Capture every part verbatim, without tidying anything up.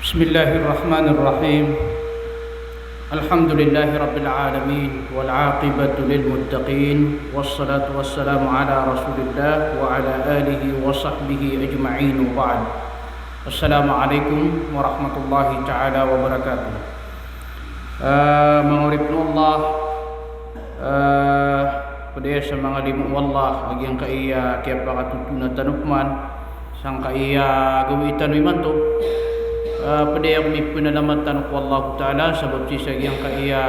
بسم الله الرحمن الرحيم. الحمد لله رب العالمين، والعاقبة للمتقين، والصلاة والسلام على رسول الله وعلى آله وصحبه أجمعين، وبعد. السلام عليكم ورحمة الله تعالى وبركاته. Eh, manga oripen o Allah, eh, pd aya sa manga limo o Allah a giyangkaya kiyapakatotona tano pman sangkaya gawii tano imanto. Eh, pd aya ko mipenalamat tano ko Allahu Ta'ala sabap sii sa giyangkaya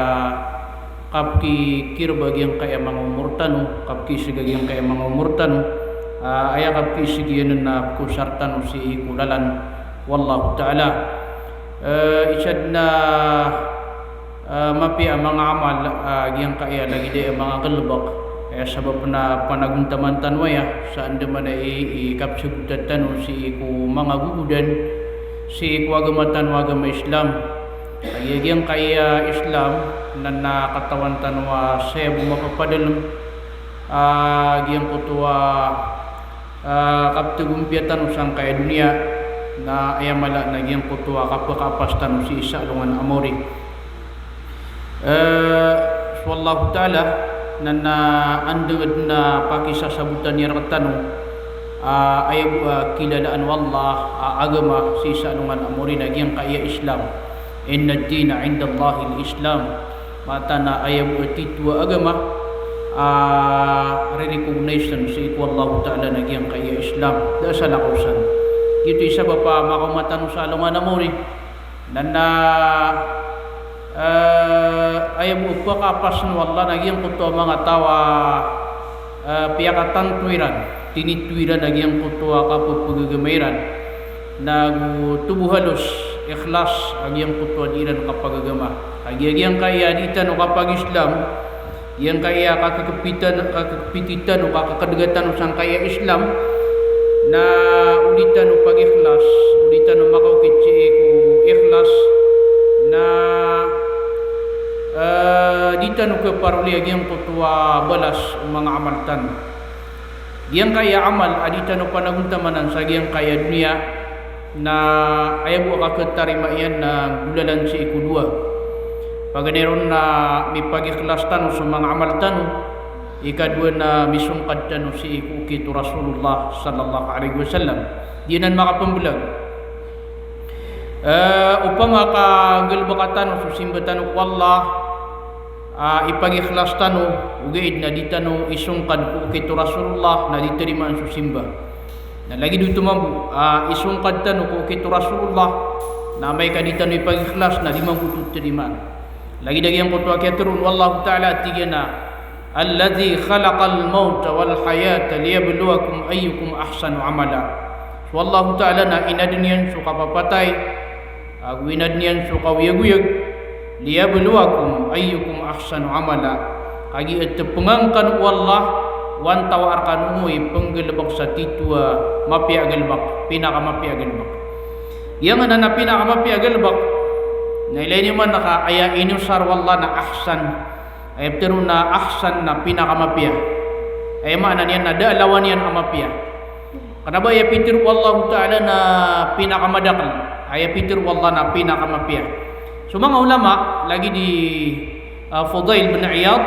kapkikirb a giyangkaya manga omor tano, kapkiseg a giyangkaya manga omor tano, ah, aya kapkiseg iyan na pkosar tano sii ko lalan o Allahu Ta'ala. Eh, isa dn a, eh, mapiya a manga amal, eh, giyangkaya lagid aya manga galbk, eh, sabap na panagontaman tano aya sa andamanaya i, i kapsabotan tano sii ko manga gogodan sii ko agama tano a agama Islam. Kagiya giyangkaya Islam na, na katawan tano a saya bo mapapadalm, ah, giyangkoto a, ah, kapthagompiya tano sangkaya doniya, na aya mala na giyangkoto a kapakaapas tano sii sa alongan a maori. Eh, so Allahu Ta'ala na, na andang dn a pakisasabotan iyan rktano, ah, aya bo a kilalaan o Allah a agama sii sa alongan a maori na giyangkaya Islam. Inna ad-dina 'inda Allahil Islam. Mataan a aya bo a titho a agama a rirecognize sii ko Allahu Ta'ala na giyangkaya Islam. Da a salakaw san. Giyoto i sabap a makaoma tano sa alongan a maori. Na, na, eh, aya bo a pkaapas o Allah na giyangkoto a manga taw a, eh, piyakatanto iran, tinitho iran a giyangkoto a kapphagagama iran. Na go tobo halos, ikhlas a giyangkoto a dii iran kapagagama. Kagiya giyangkaya dii tano kapag-Islam, giyangkaya kakakpiti tano, kakakpiti tano, kakakdga tano sangkaya Islam, na o di tano pag-ikhlas, o di tano makaokit sii ko ikhlas, na, eh, di tano khaparoli a giyangkoto a balas o manga amal tano. Giyangkaya amal a di tano panagontamanan sa giyangkaya doniya, na aya bo a kakhatarima iyan na golalan sii ko dowa. Paganay ron na mipag-ikhlas tano so manga amal tano, ikadowa na misongkad tano sii ko okit o Rasulullah sallallahu alaihi wasallam. Giyanan makapmblag. Eh, opama ka nggalbka tano so simba tano ko Allah, ah, ipag-ikhlas tano, ogaid na di tano isongkad ko okit o Rasulullah, na di tarimaan so simba. Na lagid oto mambo, ah, isongkad tano ko okit o Rasulullah, na amay ka di tano ipag-ikhlas, na di mambo oto tarimaan. Lagid a giyangkoto a kiyatharo o Allahu Ta'ala a tig iyan a, "Alladhi khalaqal mawta wal hayata liyabluwakum ayyukum ahsanu amala." So Allahu Ta'ala na inadn iyan so kapapatay, ago inadn iyan so kaoyagoyag, "liyabluwakum ayyukum ahsanu amala." Kagiya tpngan kano o Allah o antaa rkano i pnggalbk sa titho a mapiya a galbk, pinakamapiya a galbk. Giyangkanan a pinakamapiya a galbk, na ilay niyo man ka aya inosar o Allah na ahsan. Aya pitharo na ahsan na pinakamapiya. Aya maana niyan na da a lawan iyan a mapiya. Kna ba aya pitharo o Allahu Ta'ala na pinakamadakl. Aya pitharo o Allah na pinakamapiya. So manga ulama, lagid i, ah, Fudail bin Iyad,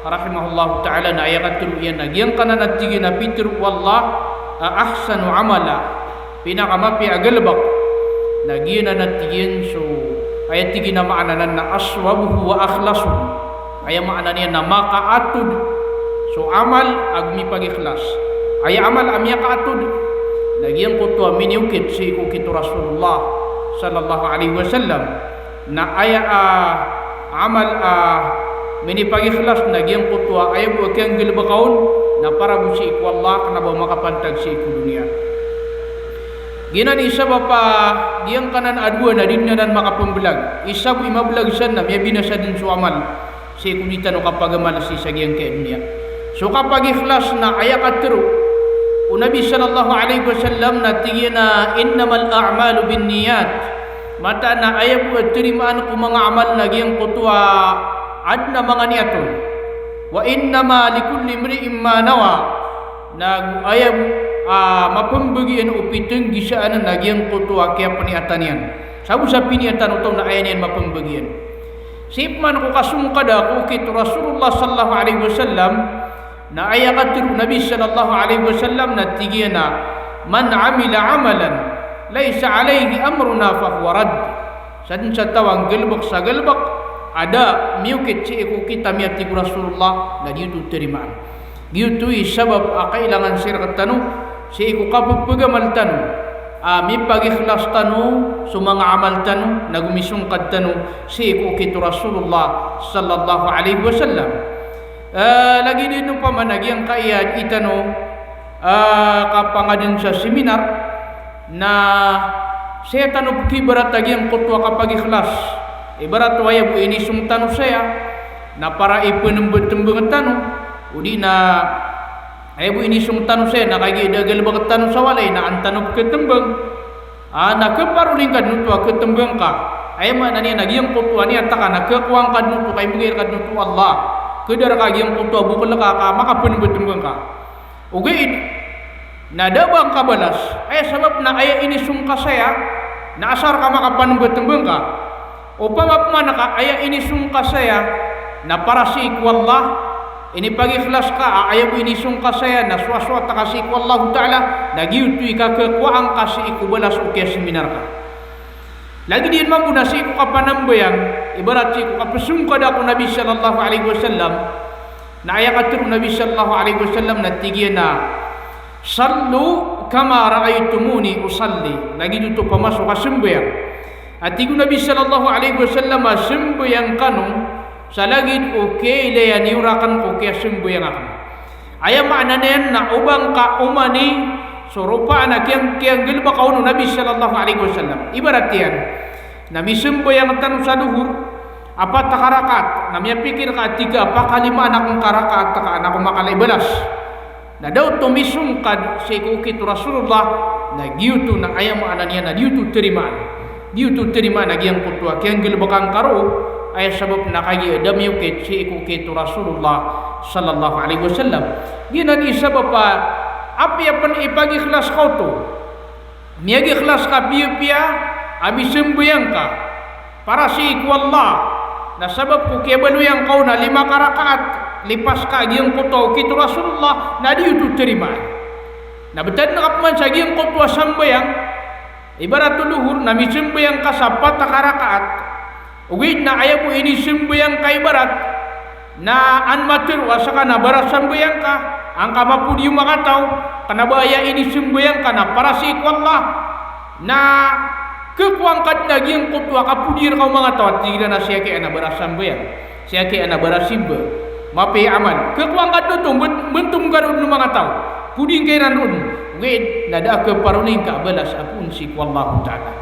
rahimahullahu ta'ala, na aya katharo iyan na giyangkanan a tig iyan a pitharo o Allah, ah, ahsanu amala. Pinakamapiya a galbk, na giyanan a tig iyan so, aya tig iyan a maana nan na aswabuhu wa akhlasuhu. Aya maana niyan na makaatod so amal ago mipag-ikhlas. Aya amal a miyakaatod, na giyangkoto a miniokit sii ko okit o Rasulullah sallallahu alaihi wasallam. Na aya, ah, amal, ah, minipag-ikhlas na giyangkoto a aya bo a kiyanggalbka on na para bo sii ko Allah, kna ba makapantag sii ko doniya. Giyanan i sabap a giyangkanan a dowa na di dn anan makapmblag. Isa bo i mablag san na miyabinasa dn so amal sii ko di tano kapagamal sii sa giyangkaya doniya. So kapag-ikhlas na aya katharo o Nabi sallallahu alaihi wasallam na tig iyan a, "Innamal a'malu binniyat." Mataan a aya bo a tarimaan ko manga amal na giyangkoto a adn a manga niyat on. "Wa innama likulli imri'in ma nawa." Na go aya bo a mapmbagian o pitnggisaan na giyangkoto a kiyapniyatan iyan. Tago sa piniya tano taw na aya niyan mapembagian. Sii pman ko kasongkada ko okit o Rasulullah sallallahu alaihi wasallam, na aya katharo o Nabi sallallahu alaihi wasallam na tig iyan a, "Man amila amalan laisa alaihi amruna fahuwa radd." Sadn sa taw a nggalbk sa galbk a da miokit sii ko okit ami, a tig o Rasulullah, na giyoto tarimaan. Giyoto i sabap a kailangan sii rktano, sii ko kapepagamal tano, a mipagikhlas tano so manga amal tano, nago misongkad tano sii ko okit o Rasulullah sallallahu alaihi wasallam. Eh, lagid iyan opama na giyangkaya dii tano, eh, kapangadn sa seminar, na saya tano pkibarat a giyangkoto a kapagikhlas. Ibarat o aya bo inisong tano saya, na para ipenembetembeng tano, odi na aya bo inisong tano saya, na kagiya da galbk tano sa walay, na an tano pketembeng. Ah, na khaparoli ngka dn oto a khatembeng ka. Aya maana niyan na giyangkoto a niyat ka na khakowa ngka dn oto, ka imbgay rka dn oto o Allah. Khada rka giyangkoto a bokel ka, ka makapenembetembeng ka. Ogaid na da a ba ngka balas. Aya sabap na aya inisong ka saya na asar ka makapenembetembeng ka. Opama pman ka aya inisong ka saya na para sii ko Allah, inipagikhlas ka a aya bo inisong ka saya na soasoat ka sii ko Allahu Ta'ala, na giyoto i kakhakowa ngka sii ko balas o kiyaseminar ka. Lagid iyan mambo na sii ko kapanambayang, ibarat sii ko kapesongkada ko Nabi sallallahu alaihi wasallam, na aya katharo o Nabi sallallahu alaihi wasallam na tig iyan a, "Sallu kama ra'aitumuni usalli." Lagid oto opama so kasembayang. A tig o Nabi sallallahu alaihi wasallam a sembayang kano sa lagid o kiyailaya niyo rakn ko kiyasembayang akn. Aya maana niyan na o ba ngka omani so ropaan a kiyang-, kiyanggalbka on o Nabi sallallahu alaihi wasallam. Ibarat iyan na misembayang tano sa lohor a pat ka rakaat, na miyapikir ka a tig ka a pakalimaan akn ka rakaat ka an ako makala i balas. Na da oto misongkad sii ko okit o Rasulullah, na giyoto na aya maana niyan na giyoto tarimaan. Giyoto tarimaan a giyangkoto a kiyanggalbka ngka roo, aya sabap na kagiya da miokit sii ko okit o Rasulullah sallallahu alaihi wasallam. Giyanan i sabap a apiya pn ipagikhlas ka oto, miyagikhlas ka piyapiya a misembayang ka para sii ko Allah, na sabap ko kiyabaloy angka on a lima ka rakaat, lipas ka a giyangkoto a okit o Rasulullah, na di oto tarimaan. Na btad ka pman sa giyangkoto a sambayang, ibarat o lohor na misembayang ka sa pat ka rakaat, ogaid na aya bo inisembayang ka ibarat na an matero a ska na barasambayang ka, angka mapodi o manga taw, kna ba aya inisembayang ka na para sii ko Allah, na khakowa ngka dn a giyangkoto a kapodi rka o manga taw a tig iran a siyaki ana barasambayang, siyaki ana barasimba, mapiya i amal. Khakowa ngka dn oto, mbt-, mbtong ka roo dn o manga taw, podi ngka iran roo dn, ogaid na da a khaparoli ngka a balas a poon sii ko Allahu Ta'ala.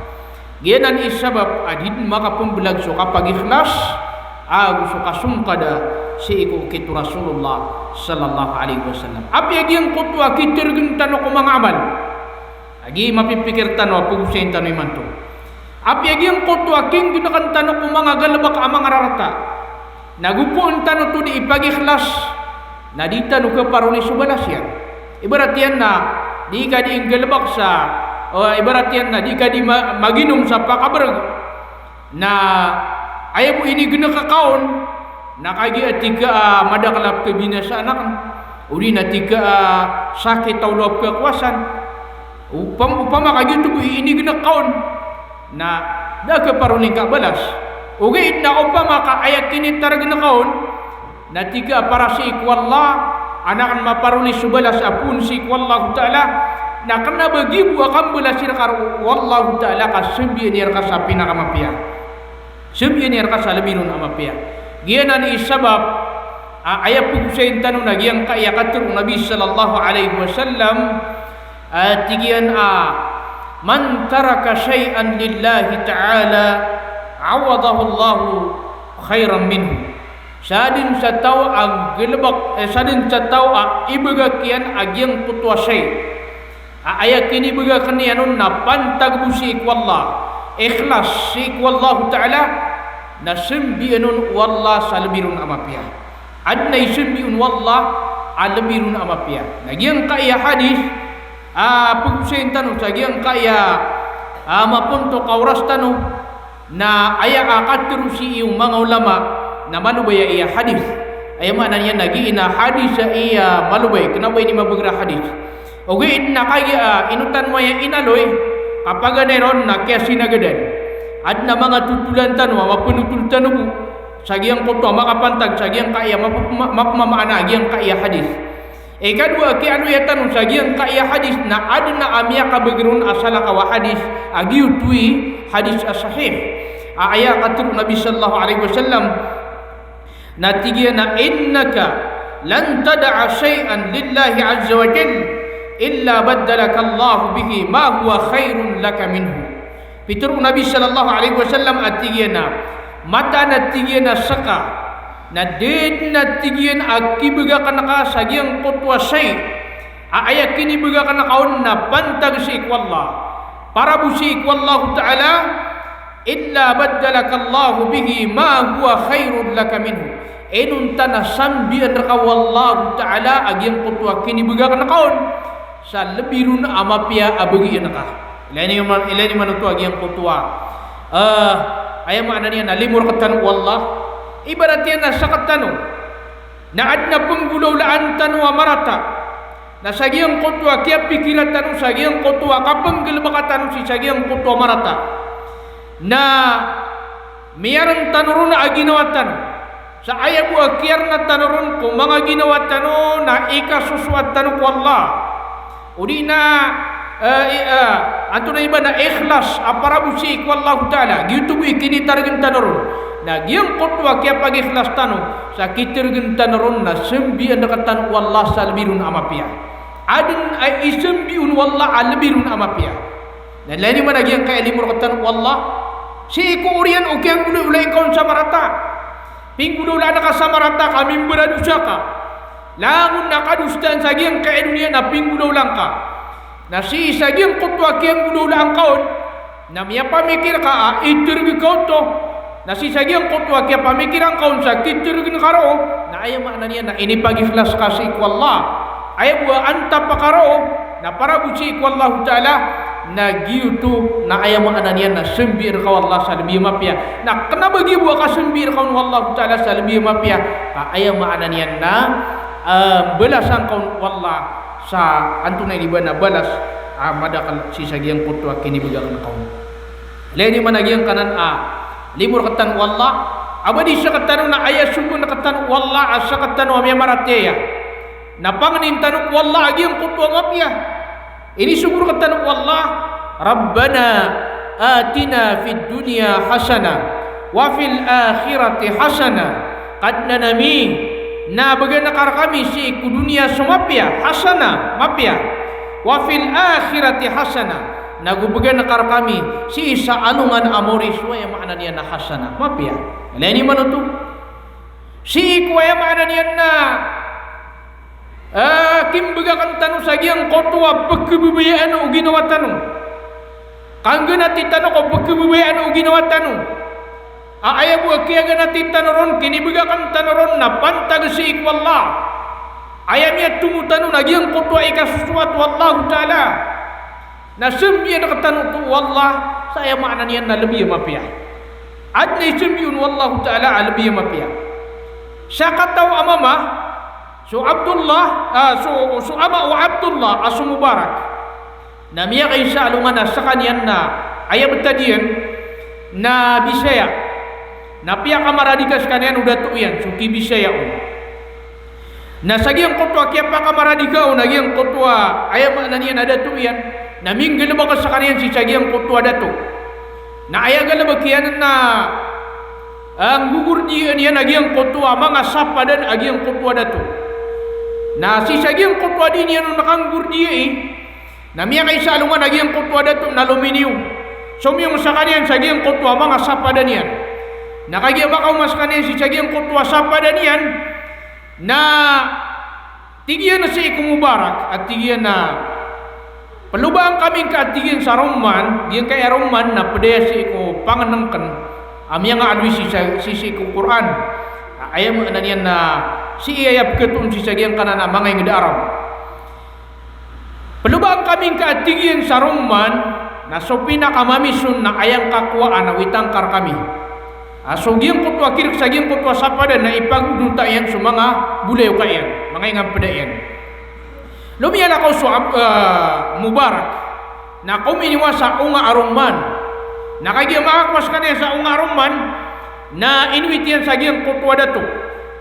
Giyanan i sabap a di dn makapmblag so kapagikhlas ago so kasongkada sii ko okit o Rasulullah sallallahu alaihi wasallam. Apiya giyangkoto a kitergn tano ko manga amal, lagid mapipikir tano a pgosayn tano imanto. Apiya giyangkoto a kinggnkan tano ko manga galbk a manga rarata, na gopoon tano oto di ipagikhlas, na di tano khaparoli so balas iyan. Ibarat iyan na di ka di nggalbk sa, o, ibarat iyan na di ka di ma-, maginom sa pakabrg. Na aya bo inignk ka on, na kagiya tig ka a madakl a pkhabinasaan akn, odi na tig ka a sakit a olo a pkhakowasan. Opam-, opama ka giyoto bo i inignk ka on, na da a khaparoli ngka a balas. Ogaid na opama ka aya kinitargn ka on na tig ka a para sii ko Allah, an akn maparoli so balas a poon sii ko Allahu Ta'ala, na kna ba giya bo a kambalasi rka roo o Allahu Ta'ala ka sambian iyan rka sa pinakamapiya. Sambian iyan rka sa lbi ron a mapiya. Giyanan i sabap a aya pgosayn tano na giyangkaya katharo o Nabi sallallahu alaihi wasallam, a tig iyan a, "Man taraka shay'an lillahi ta'ala, awadahu Allahu khayran minhu." Sadn sa taw a nggalbk, eh, sadn sa taw a ibgak iyan a giyangkoto a shay a aya kinibgakn iyan on na pantag bo sii ko Allah, ikhlas sii ko Allahu Ta'ala, na sambian on o Allah sa lbi ron a mapiya. Adn a isambi on o Allah a lbi ron a mapiya. Na giyangkaya hadith a pgosayn tano sa giyangkaya A mapontok a oras tano, na aya a katharo sii o manga ulama na malobay a iya hadis. Aya maana niyan na giya na hadis a iya malobay, kna ba ini mabagr a hadis. Ogaid na kagiya a ino tano aya inaloy, kapaganay ron na kiyasinagadan. Adn a manga totolan tano a mapenotol tano bo sa giyangkoto a makapantag sa giyangkaya map-, ma-, mapmamaana a giyangkaya hadis. Ikadowa a kiyaaloya tano sa giyangkaya hadis na adn a miyakabagr on a salakaw a hadis a giyoto i hadis a sahih. A aya katharo o Nabi sallallahu alaihi wasallam na tig iyan a, "Innaka lan tada'a shay'an lillahi azza wa jalla illa baddalaka Allahu bihi ma huwa khairun laka minhu." Pitharo o Nabi sallallahu alaihi wasallam a tig iyan a, mataan a tig iyan a ska na da dn a tig iyan a kibgay akn ka sa giyangkoto a shay a aya kinibgay akn ka on na pantag sii ko Allah, para bo sii ko Allahu Ta'ala, "Illa baddalaka Allahu bihi ma huwa khairun laka minhu." Inonta na sambian rka o Allahu Ta'ala a giyangkoto a kinibgay akn ka on sa lbi ron a mapiya a bagian ka. Ilay niyo man, ilay niyo man oto a giyangkoto a, eh, aya maana niyan na limo rktano o Allah. Ibarat iyan na sktano na adn a pnggolawlaan tano a marata. Na sa giyangkoto a kiyapikiran tano, sa giyangkoto a kapnggalbka tano sii sa giyangkoto a marata, na miyarn tano ron a ginawa tano. Sa aya bo a kiyarna tano ron ko manga ginawa tano na ikasosoat tano ko Allah. O di na, eh, i-, eh, antonaa i ba na ikhlas a para bo sii ko Allahu Ta'ala. Giyoto bo i kinitargn tano ron. Na giyangkoto a kiyapagikhlas tano sa kitargn tano ron na sambian rktano o Allah sa lbi ron a mapiya. Adn a isambi on o Allah a lbi ron a mapiya. Na ilay niyo man a giyangkaya limo rktano o Allah. Sii ko oriyan o kiyanggolawlaa ngka on sa marata. Pinggolawlaan ka sa marata ka mimbaradosa ka. Langon na kadosaan sa giyangkaya doniya na pinggolawlaan ka. Na sii sa giyangkoto a kiyanggolawlaan ka on na miyapamikir ka a itrg ka oto. Na sii sa giyangkoto a kiyapamikiran ka on sa kitrgn ka roo, na aya maana niyan na inipagikhlas ka sii ko Allah. Aya bo a antap ka roo na para bo sii ko Allahu Ta'ala, na giyoto na aya maana niyan na sambi rka o Allah sa lbi a mapiya. Na kna ba giya bo a kasambi rka on o Allahu Ta'ala sa lbi a mapiya, ka aya maana niyan na, eh, balasan ka on o Allah sa antonaa i ba na balas a madakl sii sa giyangkoto a kinibgay akn ka on. Ilay niyo man a giyangkanan a limo rktano o Allah. A ba di sktano na aya sogoan rktano o Allah a sktano a miyamaratiyaya na pangnin tano ko Allah a giyangkoto a mapiya. Inisogo rktano o Allah, "Rabbana atina fid dunya hasanah wa fil akhirati hasanah." Kadnan ami, na bgan ka rkami sii ko doniya so mapiya, hasanah, mapiya. Wa fil akhirati hasanah. Nago bgan ka rkami sii sa alongan a maori so aya maana niyan na hasanah, mapiya. Ilay niyo man oto. Sii ko aya maana niyan na, ah, kimbgay akn tano sa giyangkoto a pkhababayaan o ginawa tano. Kangganati tano ko pkhababayaan o ginawa tano. A aya bo a kiyaganati tano ron, kinibgay akn tano ron na pantag sii ko Allah. Aya miyatomo tano na giyangkoto a ikasosoat o Allahu Ta'ala. Na sambian rktano oto o Allah sa aya maana niyan na lbi a mapiya. Adn a isambi on o Allahu Ta'ala a lbi a mapiya. Sakataw a mama, so Abdullah, ah, so, so ama o Abdullah a so Mubarak. Na miyakaisa alongan a skaniyan na aya btad iyan na Bisaya. Na piyakamaradika skaniyan o dato iyan, so kibisaya on. Na sa giyangkoto a kiyapakamaradika on a giyangkoto a aya maana niyan a dato iyan, na minggalbk skaniyan sii sa giyangkoto a dato. Na aya galbk iyan na, ah, nggogordiyaan iyan a giyangkoto a manga sapadan a giyangkoto a dato. Na sii sa giyangkoto a di niyan on kanggordiyai, na miyakaisa alongan a giyangkoto a dato na lominiyo. Somiyong skaniyan sa giyangkoto a manga sapadan iyan. Na kagiya makaoma skaniyan sii sa giyangkoto a sapadan iyan, na tig iyan sii ko Mubarak, a tig iyan a, "Plobaan kami ngka," a tig iyan, "sa romman, giyangkaya romman na pd aya sii ko pangnngkn a miyangaaloy sii sa, sii, sii ko Qur'an." A, aya maana niyan na sii aya pkhatoon sii sa giyangkanan a manga ingd a Arab. "Plobaan kami ngka," a tig iyan, "sa romman Na so pinakamamiz on na aya ngka kowaan a witang ka rkami. A so giyangkoto a kirk sa giyangkoto a sapadan na ipagodonta iyan so manga bolayoka iyan, manga ingampda iyan. Lomiyalakaw so Ab-, eh, Mubarak. Na kominiwa sa onga a romman. Na kagiya makakowa skaniyan sa onga a romman, na inowit iyan sa giyangkoto a dato.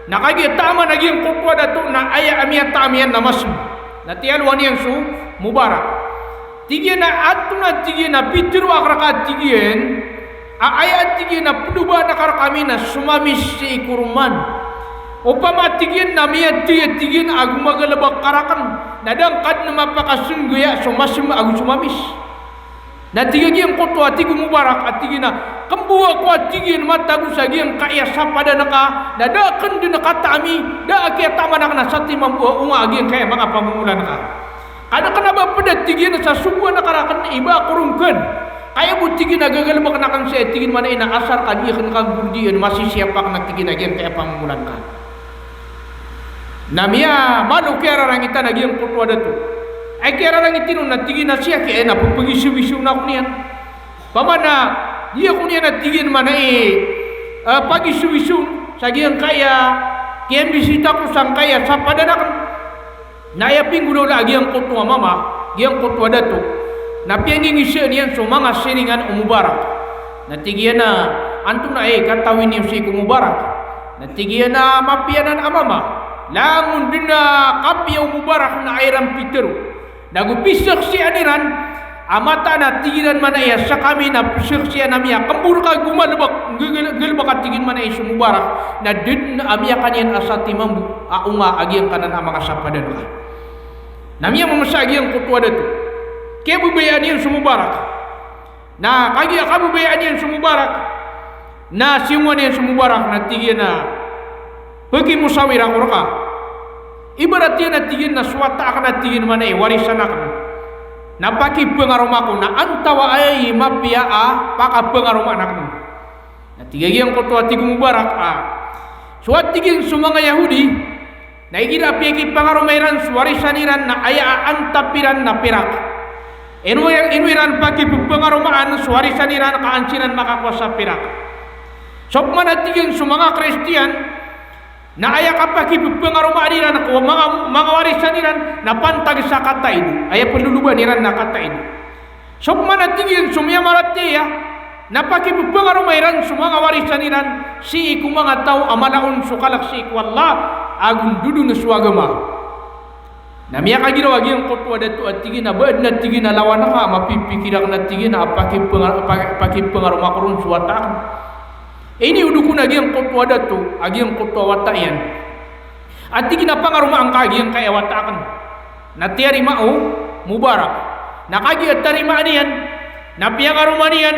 Na kagiya taman a giyangkoto a dato na aya a miyataam iyan na masm. Na tiyalowan iyan so Mubarak. Tig iyan a antonaa, tig iyan, a pitharo akn rka, tig iyan, a aya, tig iyan, a pdobaan akn rkami na somamiz sii ko romman. Opama, tig iyan, na miyathay, tig iyan, a gomagalbk ka rakn, na da ngka dn mapakasnggaya so masm ago somamiz. Na tig a giyangkoto a tig o Mubarak a tig iyan a kmbawa ko a tig iyan matago sa giyangkaya sapadan ka, na da akn dn kataami, da a kiyataman akn a satiman bo a onga a giyangkaya manga pamomolan ka. Ka da kna ba pd a tig iyan sa sogoan ka rakn i ba ko rongkn. Ka aya bo tig iyan a gagalbkn akn sii, tig iyan, mana ina asar ka di akn kagordiyan, masisiyap akn a tig iyan a giyangkaya pamomolan ka. Na miyamalo kiyararangitan a giyangkoto a dato. Ay kiyararangit iyan on na tig iyan a sii aki, ay na pphagisowisown ako niyan. Pamana, di ako niyan a tig iyan mana i, eh, pagisowisown sa giyangkaya kiyambisita ko sangkaya sapadan akn. Na aya pinggolawlaa a giyangkoto a mama, giyangkoto a dato, na piyangingisaan iyan so manga siringan o Mubarak. Na tig iyan a, antonaa i katawi niyo sii ko Mubarak? Na tig iyan a mapiya anan a mama, langon dn a kapiya o Mubarak na aya iran pitharo. Na go pisaksiyaan iran a mataan a tig iran mana i a skami na pisaksiyaan ami a kmbo rka gomalbk, nggalbk a tig iyan mana i so Mubarak, na da dn a miyakaniyan a satiman bo a onga a giyangkanan a manga sapadan ka. Na miyamamasa a giyangkoto a dato. Kiyababayaan iyan so Mubarak. Na kagiya kababayaan iyan so Mubarak, na siyongan iyan so Mubarak na tig iyan a, pkimosawir ako rka. Ibarat iyan a tig iyan na so wata akn a tig iyan mana i warisan akn. Na pakipangaroma ko, na antawaa i mapiya a pakapangaromaan akn. Na tig a giyangkoto a tig o Mubarak a, so a tig iyan so manga Yahudi, na igira a piyakipangaroma iran so warisan iran na aya a antap iran na pirak. Ino, ino iran pakipangaromaan so warisan iran ka an siran makakowa sa pirak. So pman a tig iyan so manga Kristiyan, na aya kapakipangaromaan iran ko manga, manga warisan iran na pantag sa kataid. Aya ploloban iran na kataid. So pman a tig iyan so miyamaratiyaya na pakipangaroma iran so manga warisan iran sii ko manga taw a mala on so kalk sii ko Allah, ago ndodon so agama. Na miyakagiraw a giyangkoto a dato a tig iyan a ba adn a tig iyan a lawan ka, mapipikir akn a tig iyan a pakipanga-, pa-, pakipangaroma ko ron so wata akn. Iniodok on a giyangkoto a dato a giyangkoto a wata iyan. A tig iyan a pangaromaan ka a giyangkaya wata akn. Na tiyarima o Mubarak. Na kagiya tarimaan iyan, na piyangaroma niyan,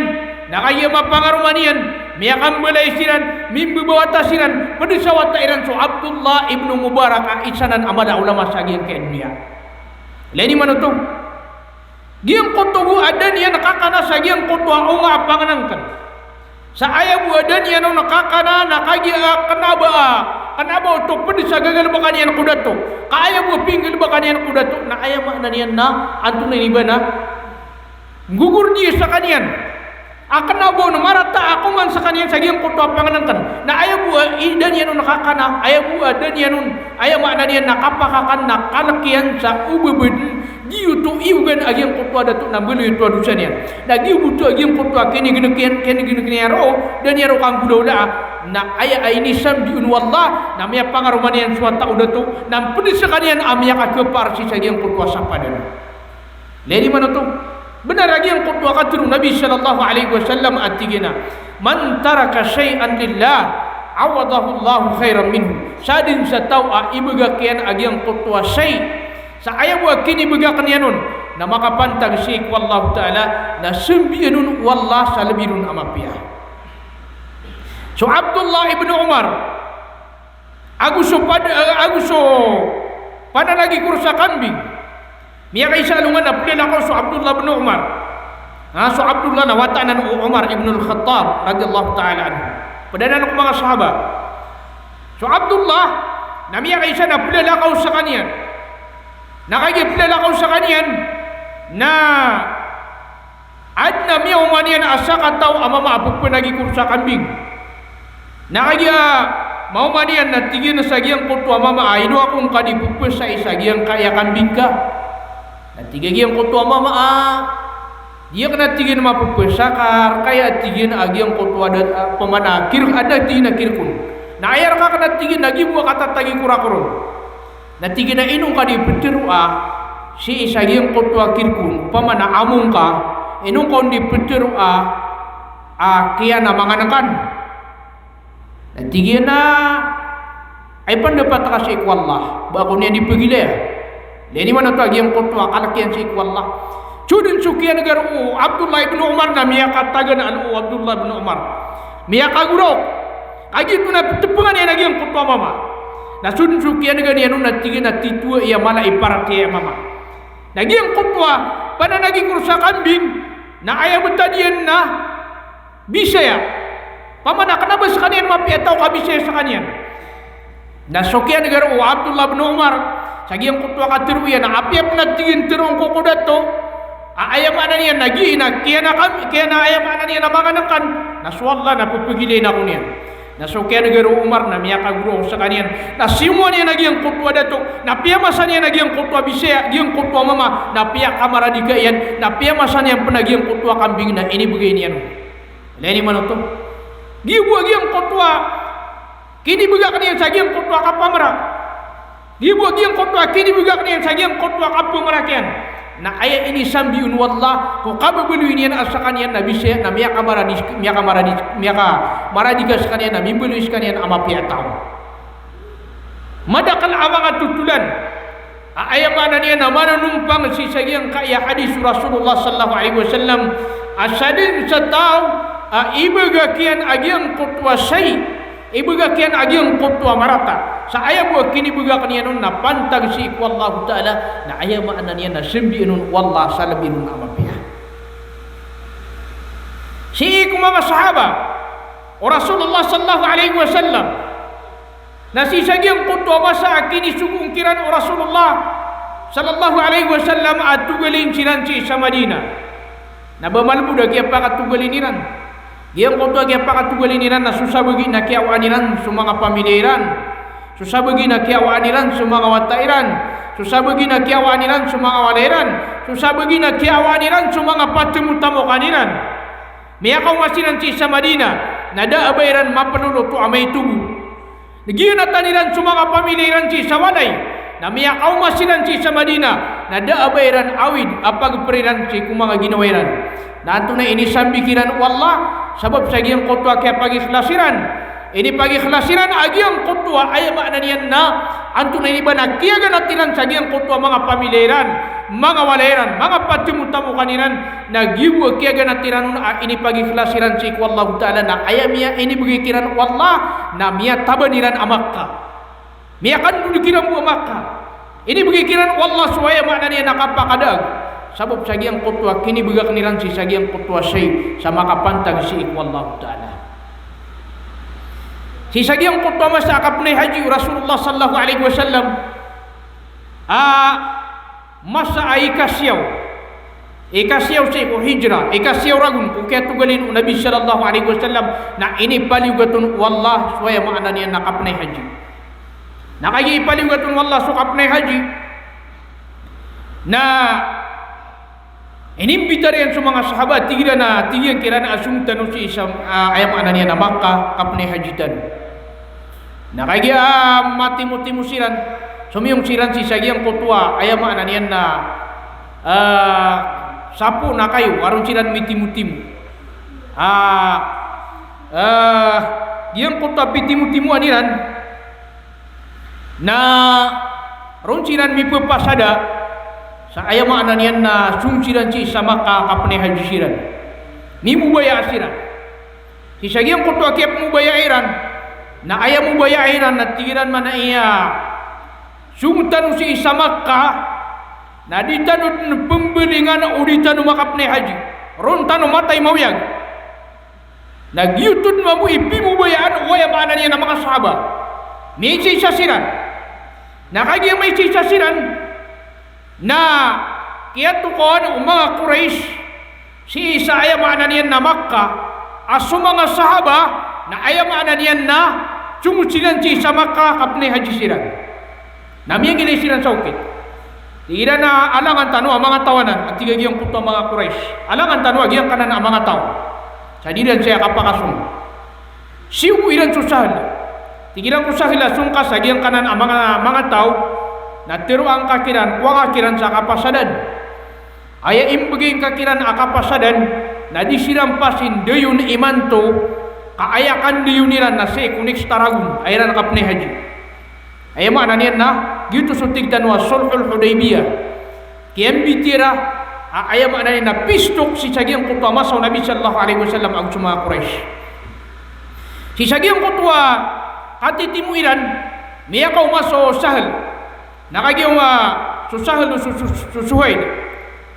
na kagiya mapangaroma niyan, miyakambalay siran, mimbabawata siran, pd sa wata iran so Abdullah ibn Mubarak a isa nan a mala a ulama sa giyangkaya doniya. Ilay niyo man oto. Giyangkoto bo a da niyan kakana sa giyangkoto a onga a pangnngkn. Sa aya bo a da niyan on kakana na kagiya kna ba, kna ba oto pd sa gagalbkan iyan ko dato. Ka aya bo a pinggalbkan iyan ko dato na aya maana niyan na antonaa ini ba na nggogordiya skaniyan. A kna ba on marata a koman skaniyan sa giyangkoto a pangnngkn. Na aya bo a i da niyan on kakana, aya bo a da niyan on, aya maana niyan na kapakakan na kalk iyan sa oba ba dn giyoto iyogan a giyangkoto a dato na mbaloy oto a dosa niyan. Na giyoto a giyangkoto a kinignk iyan, kinignk iyan roo, da niyan roo kanggolawlaa. Na aya a inisambi on o Allah, na miyapangaroma niyan so wata o dato, na mpd skaniyan a miyakakapar sii sa giyangkoto a sapadan. Ilay niyo man oto. Bnar a giyangkoto a katharo o Nabi sallallahu alaihi wasallam a tig iyan a, "Man taraka shay'an lillah, awadahu Allahu khairan minhu." Sadn sa taw a ibgak iyan a giyangkoto a shay', sa aya bo a kinibgakn iyan on na makapantag sii ko Allah Ta'ala, na sambian on o Allah sa lbi ron a mapiya. So Abdullah ibn Umar, ago so pad-, ago so pananagikor sa kambing. Miyakaisa a alongan na plalakaw so Abdullah bin Umar. Ha, so Abdullah na wata anan o Umar ibn al-Khattab radiyallahu ta'ala anhu. Pd anan ko manga sahaba. So Abdullah na miyakaisa na plalakaw skaniyan. Na kagiya plalakaw skaniyan na Adn a miyaoma niyan a sakataw a mama a pphanagikorn sa kambing. Na kagiya maoma niyan na tig iyan sa giyangkoto a mama a ino ako ngka di pphasai sa giyangkaya kambing ka. Na tig a giyangkoto a mama a, di akn a tig iyan mapphasa ka rkaya a tig iyan a giyangkoto a da, a, pamana kir, a da tig iyan a kirkon. Na aya rka kn a tig iyan a gibo a katatagikora ko ron. Na tig iyan a ino ngka di ptharoa sii sa giyangkoto a kirkon, opama na amo ngka, ino ngka on di ptharoa a kiyanamangangkan. Na tig iyan a, ay pandapat ka sii ko Allah, ba ako niyan di pagilaya. Lagid iyan oto a giyangkoto a kalk iyan sii ko Allah. So dn so kiyan'ga roo o Abdullah ibn Umar na miyakatagan a lo o Abdullah ibn Umar. Miyakagoraok. Kagiya oto na ptpangan iyan a giyangkoto a mama. Na so dn so kiyan'ga niyan on na tig iyan a titho aya mala i paratiyaya a mama. Na giyangkoto a pananagikor sa kambing, na aya btad iyan na bisaya. Opama na kna ba skaniyan mapiya a taw ka bisaya skaniyan. Na so kiyan'ga roo o Abdullah bin Umar sa giyangkoto a katharo iyan a apiya pn a tig iyan tharoon ko ko dato a aya maana niyan na giya na kiyana kam-, kiyana aya maana niyan na mangangkan, na so Allah na pphagilaya ako niyan. Na so kiyan'ga roo o Umar na miyakagoraok skaniyan. Na siyoman iyan a giyangkoto a dato, na piyamasa niyan a giyangkoto a bisaya, giyangkoto a mama, na piyakamaradika iyan, na piyamasa niyan pn a giyangkoto a kambing na inibgay niyan on. Lagid iyan oto. Giya bo a giyangkoto a kinibgak iyan sa giyangkoto a kapamrak. Giya bo a giyangkoto a kinibgak iyan sa giyangkoto a kapamrak iyan. Na aya inisambi on o Allah ko kababaloy niyan a skaniyan na bisaya na miyakamaradi, miyakamaradi, miyakamaradika skaniyan na mimbaloy skaniyan a mapiya a taw. Madakl a manga thotolan a aya maana niyan na manonompang sii sa giyangkaya hadis o Rasulullah sallallahu alaihi wasallam a sadn sa taw a ibgak iyan a giyangkoto a shay, ibgak iyan a giyangkoto a marata. Sa aya bo a kinibgak iyan on na pantag sii ko Allahu Ta'ala, na aya maana niyan na sambi on o Allah sa lbi ron a mapiya. Sii ko manga sahaba o Rasulullah sallallahu alaihi wasallam, na sii sa giyangkoto a masa a kinisogoon kiran o Rasulullah sallallahu alaihi wasallam a togalin siran sii sa Madinah. Na ba malbod a kiyapakatogalin iran. Giyangkoto a kiyapakatogalin iran na so sabagi na kiyawaan iran so manga pamilya iran. So sabagi na kiyawaan iran so manga wata iran. So sabagi na kiyawaan iran so manga walay iran. So sabagi na kiyawaan iran so manga patemotamokan iran. Miyakaoma siran sii sa Madinah, na da a ba iran mapeloloto a maitogo. Na giyanatan iran so manga pamilya iran sii sa walay, na miyakaoma siran sii sa Madinah, na da a ba iran awid a pagpr iran sii ko manga ginawa iran. Na antonaa i inisambi kiran o Allah, sabap sa giyangkoto a kiyapagikhlas iran. Inipagikhlas iran a giyangkoto a aya maana niyan na antonaa i iniba na kiyaganat iran sa giyangkoto a manga pamilya iran, manga walay iran, manga patemotamokan iran, na giya bo a kiyaganat iran on a inipagikhlas iran sii ko Allahu Ta'ala na aya miya inibgay kiran o Allah na miyataban iran a Makkah. Miyakandod kiran bo a Makkah. Inibgay kiran o Allah so aya maana niyan na kapakadaag. Sabap sa giyangkoto a kinibgak iran sii sa giyangkoto a shay sa makapantag sii ko Allahu Ta'ala. Sii sa giyangkoto a masa a kapnay haji o Rasulullah sallallahu alaihi wasallam, a masa a ikasiyaw. Ikasiyaw sii ko hijrah, ikasiyaw ragon ko kiyatogalin o Nabi sallallahu alaihi wasallam, na inipaliyogat on o Allah so aya maana niyan na kapnay haji. Na kagiya ipaliyogat on o Allah so kapnay haji, na inimbitar iyan so manga sahaba, tig iran a, tig iyan kiran a song tano sii sa, a, aya maana niyan na Makkah, kapnay haji tano. Na kagiya, a, matimotimo siran, somiyong siran sii sa giyangkoto a, aya maana niyan na, a, sapo na kayo, a ron siran mitimotimo. A, a, giyangkoto a pitimotimoan iran, na ron siran mipepasada, sa aya maana niyan na song siran sii sa Makkah, kapnay haji siran. Mimobaya siran. Sii sa giyangkoto a kiyapmobaya iran, na aya mobaya iran na tig iran man a iya, song tano sii sa Makkah, na di tano dn pembelingan o di tano makapnay haji. Ron tano matay maoyag. Na giyoto dn mambo i pimobayaan o aya maana niyan a manga sahaba. Miisaisa siran. Na kagiya maisaisa siran, na kiyatokawan o manga Quraysh Sii sa aya maana niyan na Makkah, a so manga sahaba, na aya maana niyan na somold siran sii sa Makkah, kapnay haji siran. Na miyanginay siran sa okit. Tig iran a alangan tano a manga taw anan, a tig a giyangkoto a manga Quraysh. Alangan tano a giyangkanan a manga taw. Sa di iran saya kapakasong. Siyogo iran so Sahl. Tig iran ko Sahl a song ka sa giyangkanan a manga, manga taw, na teroa ngka kiran, kowa ngka kiran sa kapasadan. Aya imbegay ngka kiran a kapasadan, na di siran pasin dayon imanto, ka aya kandayon iran na sii ko next a ragon a iran kapnay haji. Aya maana niyan na, giyoto so tig tano a Sulhul Hudaybiyah. Kiyambitiyarai a, aya maana niyan na pistok sii sa giyangkoto a masa o Nabi sallallahu alaihi wasallam ago so manga Quraysh. Sii sa giyangkoto a katitimo iran, miyakaoma so Sahl. Na kagiya so Sahl, so, so, so Suhail.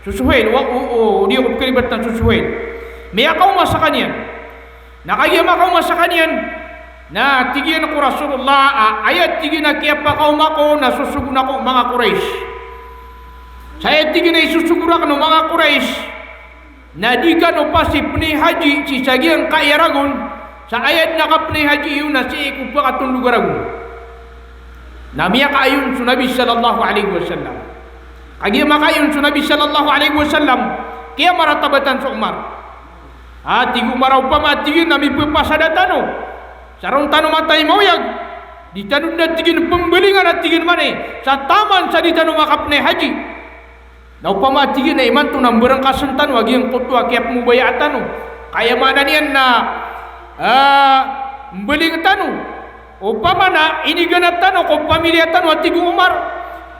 So Suhail, wa, o, o, o, di ako pkalibatan so Suhail. Miyakaoma skaniyan. Na kagiya makaoma skaniyan, na tig iyan ko Rasulullah, a, aya tig iyan a kiyapakaoma ko na sosogon ako o manga Quraysh. Sa aya tig iyan a isosogo rakn o manga Quraysh, na di kano pasi pnay haji sii sa giyangkaya ragon, sa aya dn a kapnay haji iyo na sii ko pakatondog a ragon. Na miyakaayon so Nabi sallallahu alaihi wasallam. Kagiya makaayon so Nabi sallallahu alaihi wasallam, kiyamaratabatan so Umar. A, tig o Umar a opama a tig iyan a mipapasada tano sa ron tano matay maoyag, di tano dn a tig iyan pmbalingan a tig iyan manay, sa taman sa di tano makapnay haji. Na opama a tig iyan a imanto na mbarangkasn tano a giyangkoto a kiyapmobaya tano. Ka aya maana niyan na, a, mbaling tano. Opama na iniganat tano ko pamilya tano a tig o Umar,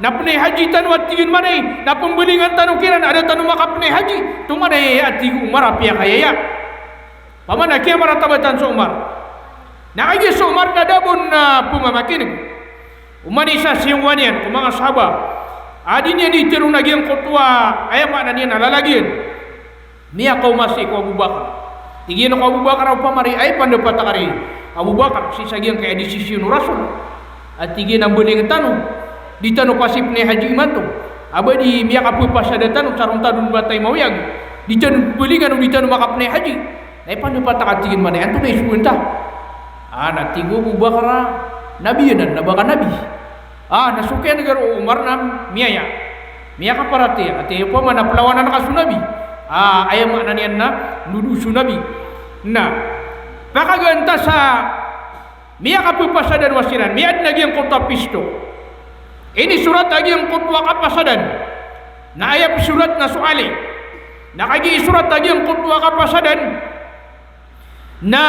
na pnay haji tano a tig iyan manay, na pmbalingan tano kiran a da tano makapnay haji. Toman aya a tig o Umar a piyakayaya. Opama na kiyamaratabatan so Umar. Na kagiya so Umar na da bo on a pmamakin'g. Oman i isa siyongowan iyan ko manga sahaba a di niyan di tharoon a giyangkoto a, aya maana niyan na lalag iyan. Miyakaoma sii ko Abu Bakar. Tig iyan ko Abu Bakar a opama ari, aya pandapat akn ari Abu Bakar sii sa giyangkaya desisyon o Rasul. A tig iyan a mbaling tano, di tano pasi pnay haji imanto. A ba di miyakapapasada tano sa ron tano matay maoyag, di tano mbalingan o di tano makapnay haji. Na aya pandapat akn a tig iyan manay, antonaa i sogoan ta? A, na tig o Abu Bakar a, nabi anan, na ba ka nabi. A, na so kiyan'ga roo o Umar na miyaya. Miyakaparatiyaya, ati opama na plawanan ka so Nabi. A, aya maana niyan na, nodo so Nabi. Na pakagaan ta sa miyakapapasada o siran, miyadn a giyangkoto a pistok. Inisorat a giyangkoto a kapasadan. Na aya psorat na so Ali. Na kagiya isorat a giyangkoto a kapasadan, na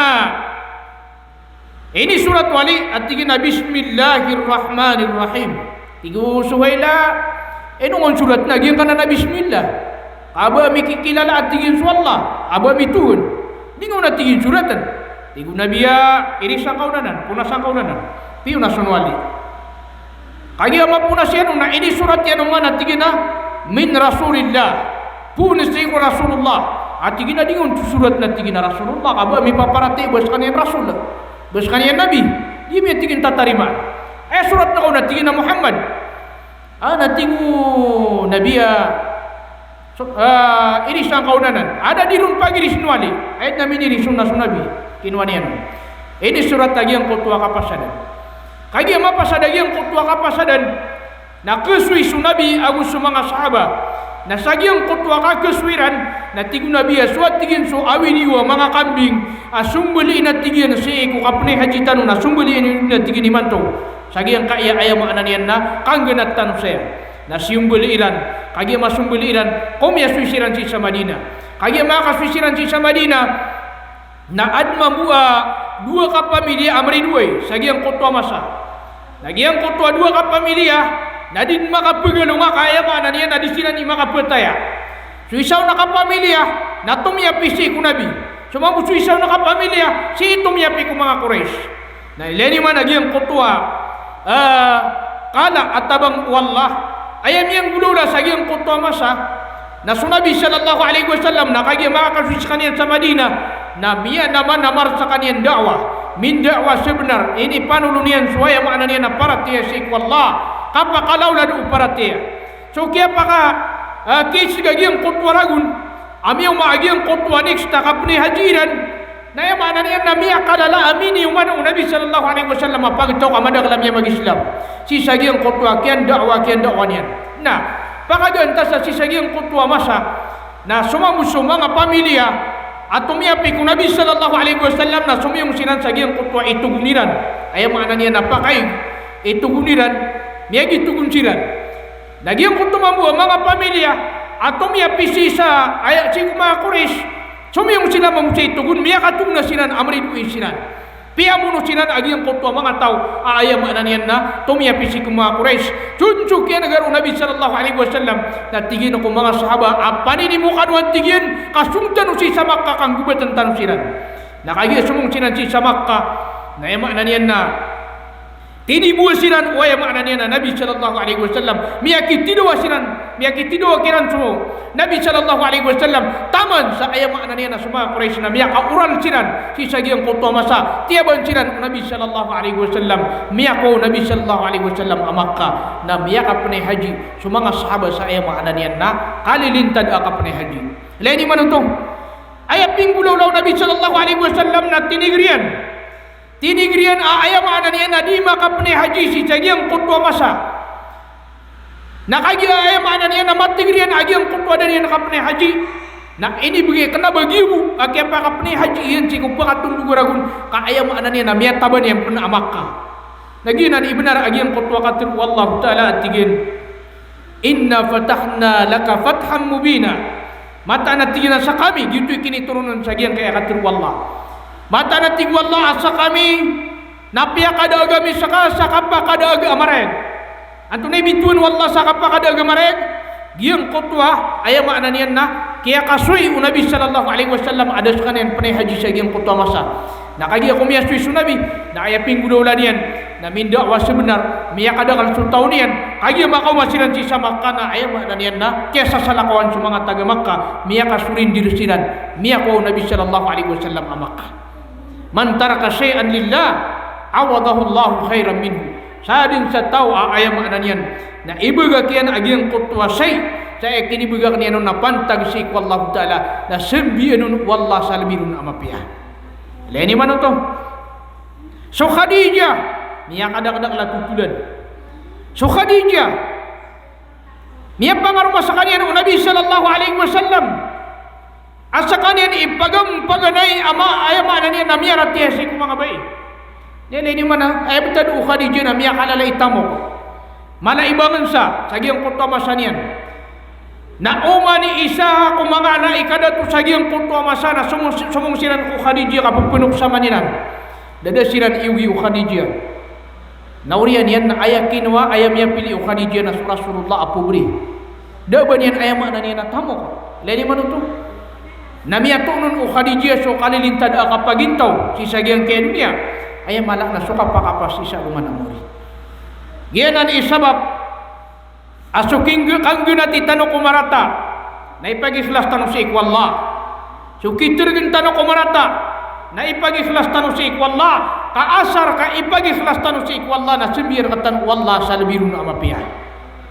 inisorat o Ali a tig iyan a, "Bismillahir Rahmanir Rahim." Tig o Suhail a, ino ngka on soratn a giyangkanan a bismillah? Ka ba ami kikilala a tig iyan so Allah, a ba ami Tohan. Di ngka on a tig iyan soratn. Tig o Nabi a, irisan ka on anan, ponasan ka on anan. Piyonas on o Ali. Kagiya maponas iyan on na inisorat iyan on man a tig iyan a, "Min Rasulillah." Poon sii ko Rasulullah. A tig iyan a di ngka on sosoratn a tig iyan a Rasulullah, ka ba ami paparatiyaya ba skaniyan Rasul, ba skaniyan Nabi. Di ami a tig iyan tatarimaan. Aya soratn ka on a tig iyan a Muhammad. A, na tig o Nabi a, so, a, irisan ka on anan. A da di ron pagirisn o Ali. Aya dn a miniris on na so Nabi. Kinowa niyan on. Inisorat a giyangkoto a kapasadan. Kagiya mapasad a giyangkoto a kapasadan, na kasoy so Nabi ago so manga sahaba. Na sa giyangkoto a kakasoy iran, na tig o Nabi a so a tig iyan so awid iyo a manga kambing a sombalin a tig iyan sii ko kapnay haji tano, na sombalin iyo na tig iyan imanto. Sa giyangkaya, aya maana niyan na kangganat tano saya. Na siyombali iran, kagiya masombali iran, komiyasoy siran sii sa Madinah. Kagiya makasoy siran sii sa Madinah, na adn mambo a dowa kapamiliya a mridoay sa giyangkoto a masa. Na giyangkoto a dowa kapamiliya na di dn makapagalonga, ka aya maana niyan na di siran i makapataya. So isa on a kapamiliya na tomiyapi sii ko Nabi. So mambo so isa on a kapamiliya sii tomiyapi ko manga Quraysh. Na ilay niyo man a giyangkoto a, ah, kala a tabang o Allah. Aya miyanggolawla sa giyangkoto a masa na so Nabi sallallahu alaihi wasallam na kagiya makakasoy skaniyan sa Madinah, na miyanamar-namar skaniyan da'wah. Minda'wah sa bnar, inipanolon iyan so aya maana niyan na paratiyaya sii ko Allah. Kapakalawlad o paratiyaya. So kiyapaka, ah, kiisga giyangkoto a ragon. a miyaoma a giyangkoto a next a kapnay haji iran. Na aya maana niyan na miyakalala a miniyoman o Nabi sallallahu alaihi wasallam a pagtaw ka madakl a miyamag-Islam sii sa giyangkoto a kiyanda'wa, kiyanda'wa niyan. Na pakagaan ta sa sii sa giyangkoto a masa na so mambo so manga pamilya a tomiyapi ko Nabi sallallahu alaihi wasallam na somiyong siran sa giyangkoto a itogon iran. Aya maana niyan na pakaig, itogon iran, miyagitogon siran. Na giyangkoto mambo a manga pamilya a tomiyapi sii sa, aya, sii ko manga Quraysh, somiyong siran mambo sa itogon, miyakatogon siran a maridoay siran. Piyamono siran a giyangkoto a manga taw a aya maana niyan na tomiyapi sii ko manga Quraysh. Jojok iyan a garo o Nabi sallallahu alaihi wasallam, na tig iyan ko manga sahaba a paninimo kano, a tig iyan, ka song tano sii sa Makkah ka nggobatan tano siran. Na kagiya somong siran sii sa Makkah, na aya maana niyan na tinibowa siran o, aya maana niyan na, Nabi sallallahu alaihi wasallam. Miyakitidawa siran, miyakitidawa kiran so Nabi sallallahu alaihi wasallam. Taman sa, aya maana niyan na, so manga Quraysh na miyakaoral siran sii sa giyangkoto a masa. Tiyaban siran o Nabi sallallahu alaihi wasallam. Miyakowa o Nabi sallallahu alaihi wasallam a Makkah. Na miyakapnay haji so manga sahaba sa, aya maana niyan na, kalilintad a kapnay haji. Ilay niyo man oto. Aya pinggolawla o Nabi sallallahu alaihi wasallam na tiniger iyan. Tiniger iyan a aya maana niyan na di makapnay haji sii sa giyangkoto a masa. Na kagiya aya maana niyan na matiger iyan a giyangkoto a da niyan kapnay haji, na inibgay, kna ba giya bo a kiyapakapnay haji iyan sii ko pakatondog a ragon, ka aya maana niyan na miyataban iyan pn a Makkah. Na giyanan i bnar a giyangkoto a katharo o Allahu Ta'ala a tig iyan, "Inna fatahna laka fathan mubina." Mataan a tig iyan a sa kami, giyoto i kinitoron on sa giyangkaya katharo o Allah. Mataan a tig o Allah a sa kami na piyakadaag ami saka sa kapakadaag a marayag. Antonaa i bitowan o Allah sa kapakadaag a marayag? Giyangkoto a, aya maana niyan na, kiyakasoy o Nabi sallallahu alaihi wasallam a da skaniyan pnay haji sa giyangkoto a masa. Na kagiya ko miyasoy so Nabi, na aya pinggolawla niyan na minda'wa sabnar, miyakadakl so taw niyan. Kagiya makaoma siran sii sa Makkah na aya maana niyan na kiyasasalakawan so manga taga Makkah, miyakasurindir siran, miyakowa o Nabi sallallahu alaihi wasallam a Makkah. "Man taraka shay'an lillah, 'awadahu Allahu khairan minhu." Sadn sa taw a aya maana niyan na ibagak iyan a giyangkoto a shay, sa aya kinibagak iyan on na pantag sii ko Allahu Ta'ala, na sambian on o Allah sa lbi ron a mapiya. Ilay niyo man oto. So Khadijah, miyakadakdakl a totolan. So Khadijah, miyapangaroma skaniyan o Nabi sallallahu alaihi wasallam a skaniyan i pagampaganay a ma-, aya maana niyan na miyaratiyaya sii ko manga bai. Ilay niyo man a, aya btad o Khadijah na miyakalala i tamok. Mala i bangnsa sa giyangkoto a masa niyan. Na oman i isa ko manga ana i kadato sa giyangkoto a masa na somong, somong siran ko Khadijah ka pphanoksaman iran. Da dn siran iyogi o Khadijah. Na oriyan iyan na aya kinowa, aya miyapili o Khadijah na so Rasulullah a pobre. Da a ba niyan aya maana niyan na tamok. Ilay niyo man oto. Na miyatoon on o Khadijah so kalilintad a kapagintaw sii sa giyangkaya doniya. Aya mala na so kapakapasad sii sa alongan a mori. Giyanan i sabap a so kingg-, kanggnati tano ko marata na ipagikhlas tano sii ko Allah. So kitergn tano ko marata na ipagikhlas tano sii ko Allah. Ka asar ka ipagikhlas tano sii ko Allah na sambian rktano o Allah sa lbi ron a mapiya.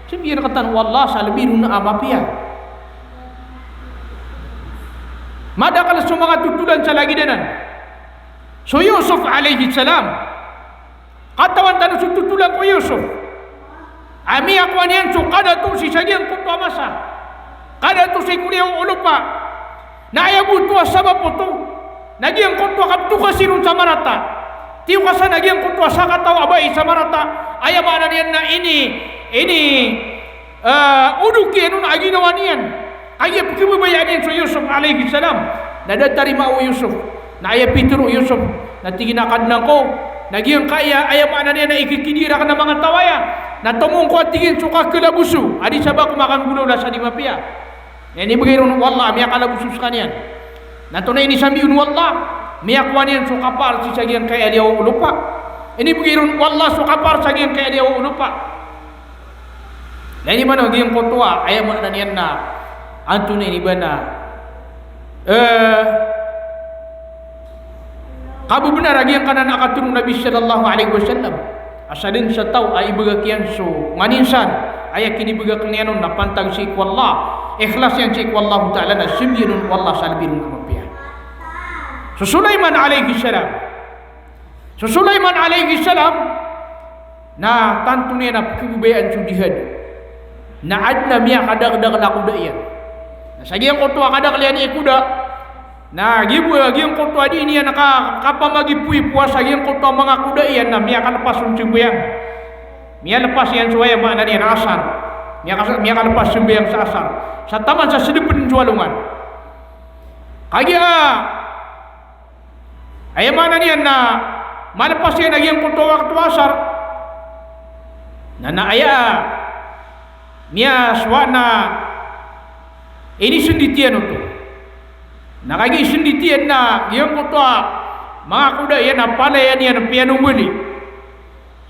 Sambian rktano o Allah sa lbi ron a mapiya. Madakl so manga totolan sa lagid anan. So Yusuf alayhis salam. Katawan tano so totolan ko Yusuf a miyakowa niyan so kadato sii sa giyangkoto a masa. Kadato sii ko liyawaw o lopa. Na aya bo oto a sabap oto na giyangkoto a kaptokasi ron sa marata. Tiyokasan a giyangkoto a sakataw a bai sa marata. Aya maana niyan na ini, ini, ah, odok iyan on a ginawa niyan. Kagiya pkhababayaan iyan so Yusuf alayhis salam, na da tarimaa o Yusuf. Na aya pitharo o Yusuf na tig iyan a Kadnan ko, na giyangkaya, aya maana niyan na ikikidiya rakn a manga taw aya, na tomon ko, a tig iyan, so kakalaboso a di sabap ko makanggolawla sa di mapiya. Na inibgay ron o Allah a miyakalaboso skaniyan. Na antonaa i inisambi on o Allah? Miyakowa niyan so kapar sii sa giyangkaya liyawaw o lopa. Inibgay ron o Allah so kapar sa giyangkaya liyawaw o lopa. Na ini man a giyangkoto a, aya maana niyan na antonaa ini ba na, eh, kabebnar a giyangkanan a katharo o Nabi sallallahu alaihi wasallam a sadn sa taw a ibagak iyan so nganin san, aya kinibagak niyan on na pantag sii ko Allah. Ikhlas iyan sii ko Allahu Ta'ala na siyambian on o Allah sa lbi ron a mapiya. So Sulaiman alayhis salam. So Sulaiman alayhis salam, na tanto niyan a pkhababayaan so jihad. Na adn a miyakadakdakl a koda iyan. Na sa giyangkoto a kadakl iyan i koda, na gibo, giyangkoto a dii niyan ka, kapamagipoipowa sa giyangkoto a manga koda iyan na miyakalpas on sambayang. Miyalpas iyan so aya maana niyan a asar. Miyaka-, miyakalepas sambayang sa asar. Sa taman sa sedepn so alongan. Kagiya, aya maana niyan na malepas iyan a giyangkoto a wakto asar. Na, na aya, miyasowa na inisendit iyan oto. Na kagiya isendit iyan na giyangkoto a manga koda iyan na palaya niyan piyanombali.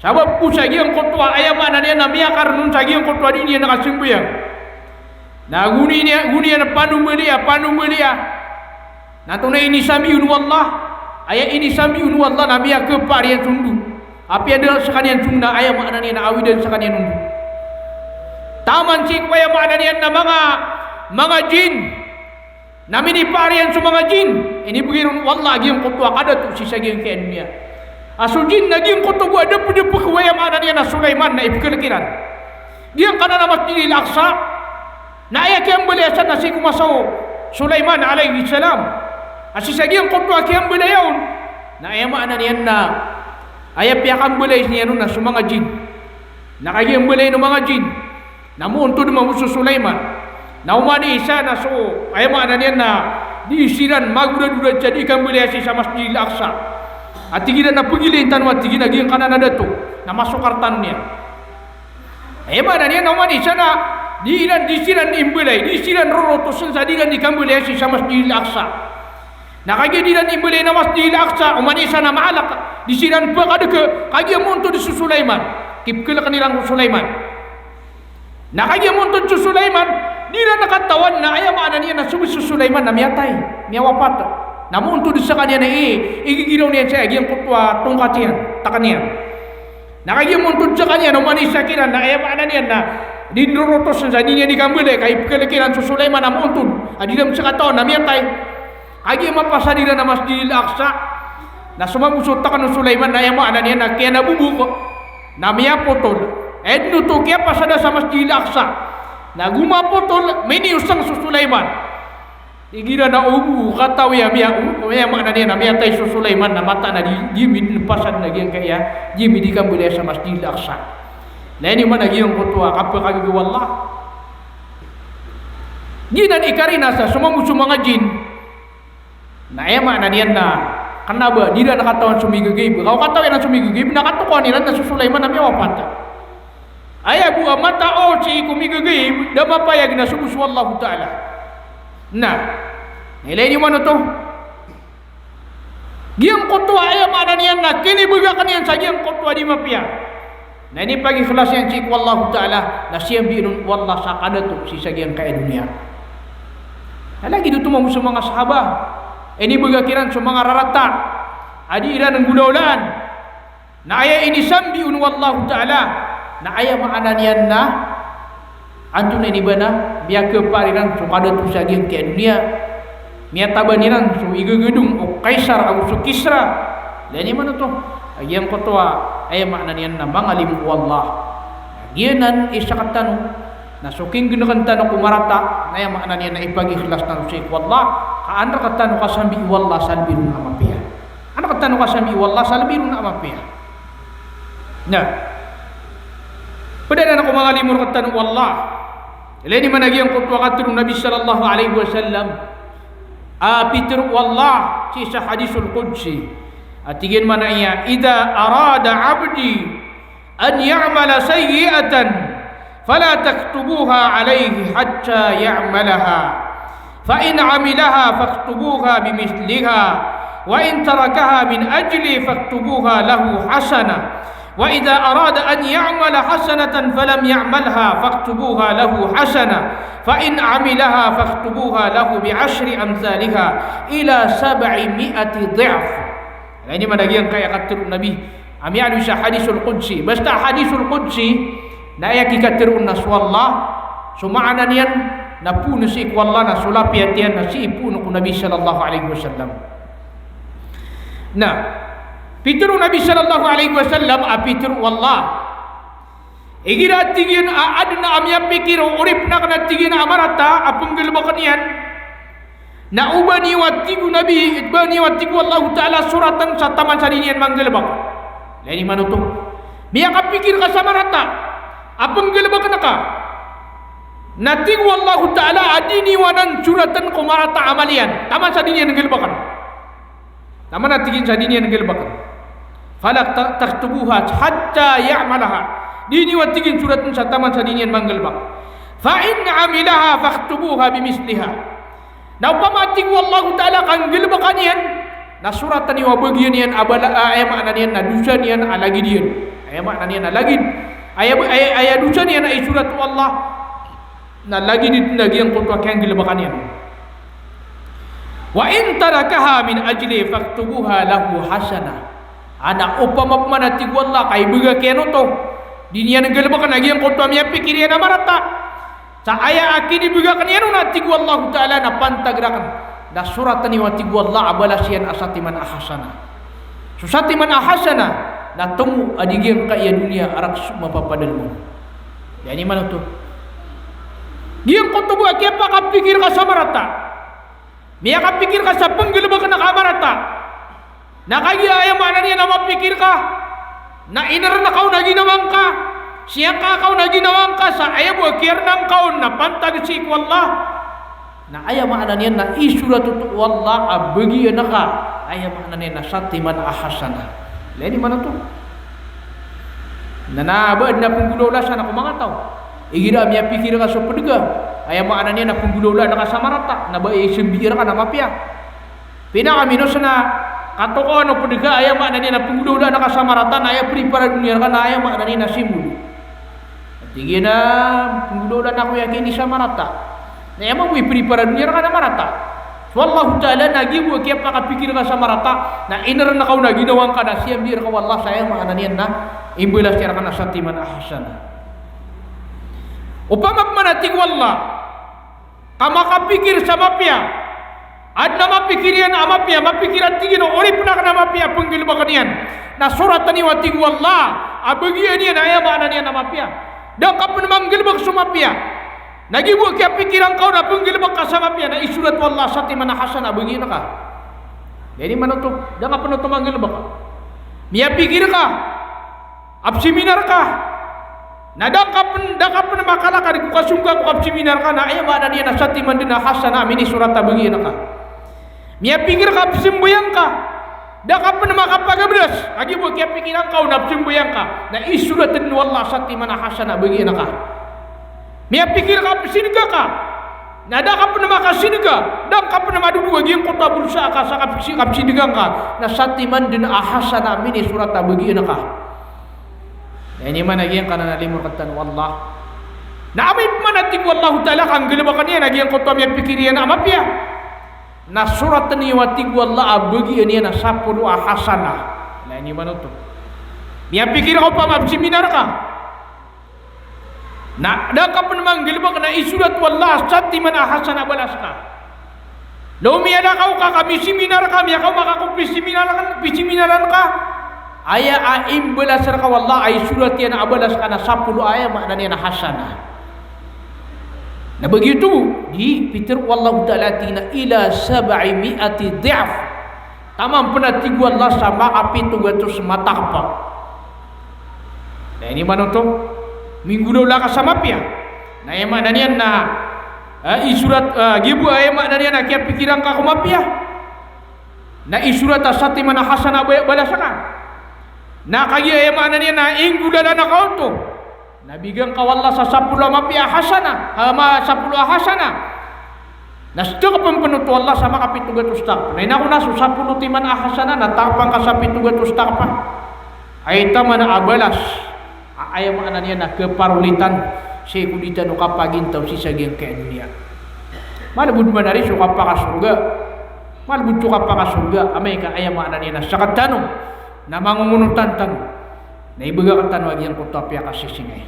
Sabap ko sa giyangkoto a aya maana niyan na miyakar on sa giyangkoto a dii niyan kasambayang. Na goni niyan, goni iyan panombali a, panombali a. Na antonaa i inisambi on o Allah, aya inisambi on o Allah na miyakapar iyan so ndo. Apiya da sekaniyan so ndo na aya maana niyan na awidan sekaniyan on ndo. Taman sii ko aya maana niyan na manga, manga jin. Na minipar iyan so manga jin, inibgay ron o Allah a giyangkoto a kadato sii sa giyangkaya doniya. A so jin na giyangkoto bo a dapdapek o aya maana niyan na Sulaiman na ipkhalk iran. Giyangkanan a Masjidil Aqsa, na aya kiyambalaya san na sii ko masa o Sulaiman alayhis salam. A sii sa giyangkoto a kiyambalaya on, na aya maana niyan na aya piyakambalay niyan on na so manga jin. Na kagiya mbalayin o manga jin. Na moontod mambo so Sulaiman. Na oman i isa na so, aya maana niyan na, dii siran magoradorad sa dii kambalaya sii sa Masjidil Aqsa. A tig iran a pagilayin tano a tig iyan a giyangkanan a dato. Na masokar tano niyan. Aya maana niyan na oman i isa na, dii iran, dii siran imbalay, dii siran rorotosen sa dii iran dii kambalaya sii sa Masjidil Aqsa. Na kagiya dii iran imbalay na Masjidil Aqsa, oman i isa na maalek, dii siran pakadeke, kagiya moontod so Sulaiman. Kipkhaleken iran ko Sulaiman. Na kagiya moontod so Sulaiman, dii iran katawan na aya maana niyan na so bo so Sulaiman na miyatay, miyawapat. Na moontod sekaniyan na i, igigiraw niyan sa giyangkoto a tongkat iyan, teken iyan. Na kagiya moontod sekaniyan, oman i isa kiran na aya maana niyan na dii rorotosen sa dii niyan dii kambalay, ka ipkhalek iran so Sulaiman na moontod, a dii iran sekataw na miyatay. Kagiya mapasad iran a Masjidil Aqsa, na so mambo so teken o Sulaiman na aya maana niyan na kiyanabobok, na miyapotol. Ed oto kiyapasada sa Masjidil Aqsa, na gomapotol, miniyoseng so Sulaiman. Igira na o bo katawi a miya, o, aya maana niyan na miyatay so Sulaiman na mataan a dii, dii mi dii pasad na giyangkaya, dii mi dii kambalaya sa Masjidil Aqsa. Na aya niyan maana giyangkoto a kapakagaga o Allah. Giyanan i karina sa so mambo so manga jin. Na aya maana niyan na kena ba dii iran katawan so migagaib. Kagiya katawi iran so migagaib, na katokawan iran na so Sulaiman na miyawapat. Aya bo a matao sii ko migagaib, da mapayag na so bo so Allahu Ta'ala. Na, ilay niyo man oto. Giyangkoto a aya maana niyan na kinibegak iyan sa giyangkoto a dii mapiya. Na inipagikhlas iyan sii ko Allahu Ta'ala, na siyambian on o Allah sa kadato sii sa giyangkaya doniya. Na lagid oto mambo so manga sahaba, inibegak iran so manga rarata a dii iran nggolawlaan. Na aya inisambi on o Allahu Ta'ala, na aya maana niyan na antonaa ini ba na miyakapar iran so kadato sa giyangkaya doniya, miyataban iran so igagadong o Kaisar ago so Kisra. Ilay niyo man oto. A giyangkoto a aya maana niyan na mangalimo o Allah. Giyanan i sekatano na so kinggeneken tano ko marata, na aya maana niyan na ipagikhlas tano sii ko Allah, ka an rektano kasambii o Allah sa lbi ron a mapiya. An rektano kasambii o Allah sa lbi ron a mapiya. Na ped anan ko mangalimo rektano o Allah. Ilay niyo man a giyangkoto a katharo o Nabi sallallahu alaihi wasallam a pitharo o Allah sii sa hadisul qudsi. A tig iyan man aya, "Idha arada abdi an ya'mala sayyi'atan, fala taktubuha alayhi hatta ya'malaha. Fa in 'amilaha faktubuha bimithliha, wa in tarakaha min ajli faktubuha lahu hasanah. Wa idha arada an ya'mala hasanatan falam ya'malha faktubuha lahu hasanah. Fa in 'amilaha faktubuha lahu bi 'ashri amthaliha ila sab'i mi'ati dhi'f." Na ini man a giyangkaya katharo o Nabi a miyaaloy sa hadisul qudsi. Basta hadisul qudsi, na aya kikatharo on na so Allah, so maana niyan, Na poon sii ko Allah na so lapiyat iyan na sii poon ko Nabi sallallahu alaihi wasallam. Na pitharo o Nabi sallallahu alaihi wasallam a pitharo o Allah, igira a tig iyan a adn a miyapikir o oripn akn a tig iyan a marata a pnggalbkn iyan, na o ba niyo a tig o Nabi, ba niyo a tig o Allahu Ta'ala soratn sa taman sa di niyan manggalbk. Lagid iman oto. Miyakapikir ka sa marata a pnggalbkn ka. Na tig o Allahu Ta'ala a di niyo anan soratn ko marata a amal iyan. Taman sa di niyan nggalbkn. Taman a tig iyan sa di niyan nggalbkn. Fala ta-, taktubuha hatta ya'malaha. Di niyo a tig iyan soratn sa taman sa di niyan manggalbk. Fa in amilaha faktubuha bimithliha. Na opama a tig o Allahu Ta'ala ka nggalbka niyan, na soratn iyo a bagian iyan a bala, a, aya maana niyan na dosa niyan a lagid iyan. Aya maana niyan na lagid. Aya, aya, aya dosa niyan a isorat o Allah. Na lagid dn a giyangkoto a kiyanggalbka niyan. Wa in tarakaha min ajli faktubuha lahu hasanah. Ana opama pman a tig o Allah ka ibgak iyan oto, di niyan nggalbkn a giyangkoto a miyapikir iyan a marata. Sa aya a kinibgak iyan on a tig o Allahu Ta'ala na pantag rakn. Na soratn iyo a tig o Allah a balas iyan a satiman a hasanah. So satiman a hasanah na tomo a di giyangkaya doniya a rakhs o mapapadalm on. Lagid iman oto. Giyangkoto bo a kiyapakapikir ka sa marata. Miyakapikir ka sa pnggalbkn ka a marata. Na kagiya aya maana niyan na mapikir ka na inrn ka on a ginawa ngka, siyangka ka on a ginawa ngka sa aya bo a kiyarnam ka on na pantag sii ko Allah. Na aya maana niyan na isorat oto o Allah a bagian ka. Aya maana niyan na satiman a hasanah. Lagid iman oto. Na, na ba adn a pnggolawla san ko manga taw. Igira a miyapikir ka so pd ka, aya maana niyan na pnggolawlaan ka sa marata, na ba isambi rka na mapiya. Pinakaminos na katokawan o pd ka, aya maana niyan na pnggolawlaan ka sa marata, na aya priparado niyan rka na aya maana niyan na simod. Tig iyan a pnggolawlaan ako aya kini sa marata. Na aya mambo i priparado niyan rka na marata. So Allahu Ta'ala na giya bo a kiyapakapikir ka sa marata, na inrn ka on a ginawa ngka na siyambi rka o Allah sa aya maana niyan na imbalas iyan rka na satiman a hasanah. Opama pman a tig o Allah, ka makapikir sa mapiya. Adn a mapikir iyan a mapiya, mapikir a tig iyan a oripn akn a mapiya a pnggalbkn iyan. Na soratn iyo a tig o Allah a bagian iyan a aya maana niyan a mapiya. Da ngka pn manggalbk so mapiya. Na giya bo a kiyapikiran ka on a pnggalbk ka sa mapiya, na isorat o Allah satiman a hasanah a bagian ka. Lagid iman oto, da ngka pn oto manggalbk. Miyapikir ka a psiminar ka. Na da ngka pn, da ngka pn makalakad ko kasongka ko kapsiminar ka, na aya maana niyan na satiman dn a hasanah a minisorat a bagian ka. Miyapikir ka a psambayang ka. Da ngka pn makapagabdas. Kagiya bo a kiyapikiran ka on a psambayang ka, na isorat dn o Allah satiman a hasanah a bagian ka. Miyapikir ka a psindga ka. Na da ngka pn makasidga, da ngka pn madodo a giyangkoto a bolsa ka sa kapsi-, kapsidga ngka, na satiman dn a hasanah a minisorat a bagian ka. Lagid iman a giyangkanan a limo rktano o Allah. Na amay pman a tig o Allahu Ta'ala ka nggalbkn iyan a giyangkoto a miyapikir iyan a mapiya, na soratn iyo a tig o Allah a bagian iyan a sapolo a hasanah. Lagid iman oto. Miyapikir ka opama a psiminar ka. Na da ngka pn manggalbk na isorat o Allah satiman a hasanah a balas ka. Law miyalakaw ka ka misiminar ka, miyakaoma ka ko pisiminaran, pisiminaran ka, aya a imbalas rka o Allah a isorat iyan a balas ka na sapolo, aya maana niyan na hasanah. Na ba giyoto, di pitharo o Allahu Ta'ala a tig iyan a ila sab'i mi'ati di'f. Taman pn a tig o Allah sa makapito gatos matakpa. Lagid iman oto, minggolawla ka sa mapiya. Na aya maana niyan na, eh, isorat, eh, giya bo aya maana niyan na kiyapikiran ka ko mapiya. Na isorat a satiman a hasanah a ba-, balas ka. Na kagiya aya maana niyan na inggolalan ka oto, na bigan ka o Allah sa sapolo a mapiya a hasanah, ha, ma-, sapolo a hasanah. Na sdakpn pn oto o Allah sa makapito gatos takp. Na ino ko na so sapolo timan a hasanah na takpan ka sa pito gatos takp. Aya taman a balas a aya maana niyan na kaparolitan sii ko di tano kapagintaw sii sa giyangkaya doniya. Malbod man ari so kapakasorga. Malbod so kapakasorga, amay ka aya maana niyan na sktano na mangongonotan tano. Na ibgay rktano a giyangkoto a piyakasisingay.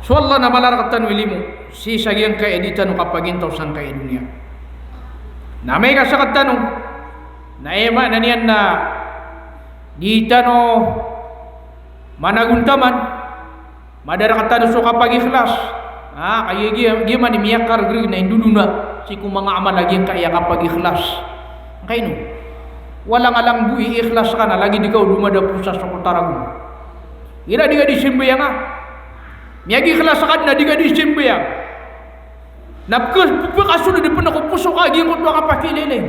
So Allah na mala rktano i limo sii sa giyangkaya di tano kapagintaw sangkaya doniya. Na amay ka sktano na aya maana niyan na di tano managontaman, madar rktano so kapagikhlas. Ah, kagiya, giya, giya man i miyakargrg na indodona sii ko manga amal a giyangkaya kapagikhlas. Angkaino? Walang-alang bo i ikhlas ka na lagid ka o domadaposa so kotar ago. Igira di ka di sambayang a miyagikhlas ka na di ka di sambayang. Na pk-, pkasold pn ko poso ka giyangkoto a kapakiilaylay.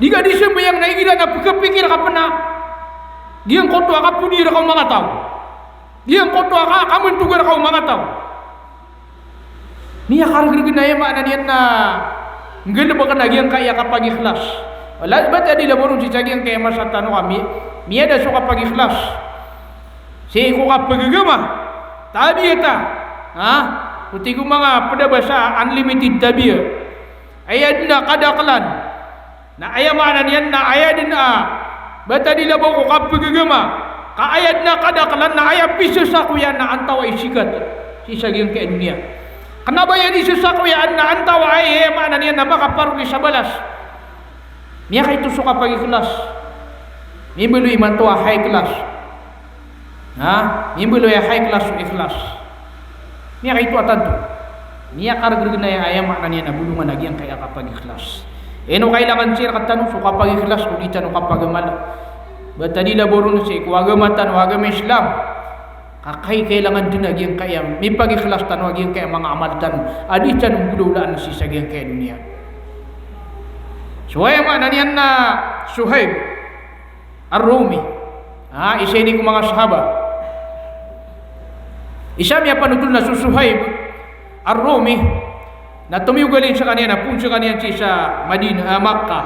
Di ka di sambayang na igira na pkapikir ka pn a giyangkoto a kapodi rka o manga taw. Giyangkoto a ka-, kamantoga rka o manga taw. Miyakargrg na aya maana niyan na nggalbkn a giyangkaya kapagikhlas. Wala, bat a di labaw ron sii sa giyangkaya masa tano a mi-, miyada so kapagikhlas sii ko kapagagama. Tabiya ta. Ha? Ko tig o manga pd a basa, unlimited tabiya. Aya dn a kadaklan. Na aya maana niyan na aya dn a bat a di labaw ko kapagagama. Ka aya dn a kadaklan na aya pisasakoyaan na antawaa i sikat sii sa giyangkaya doniya. Kna ba aya di sasakoyaan na antawaa i, aya maana niyan na makaparodi sa balas. Miyakaito so kapagikhlas. Mimbaloy imanto a high class. Ha? Mimbaloy a high class o ikhlas. Miyakaito a tanto. Miyakargrg na aya, aya maana niyan na bolongan a giyangkaya kapagikhlas. Ino kailangan sii rktano so kapagikhlas ko di tano kapagamal. Bat a di labaw ron sii ko agama tano a agama Islam. Ka kay kailangan dn a giyangkaya mipagikhlas tano a giyangkaya manga amal tano a di tano nggolawlaan sii sa giyangkaya doniya. So aya maana niyan na Suhaib Ar-Rumi. Ah, isa ini ko manga sahaba. Isa a miyapanothol na so Suhaib Ar-Rumi na tomiyogalin skaniyan, na poon skaniyan sii sa Madinah, ah, Makkah.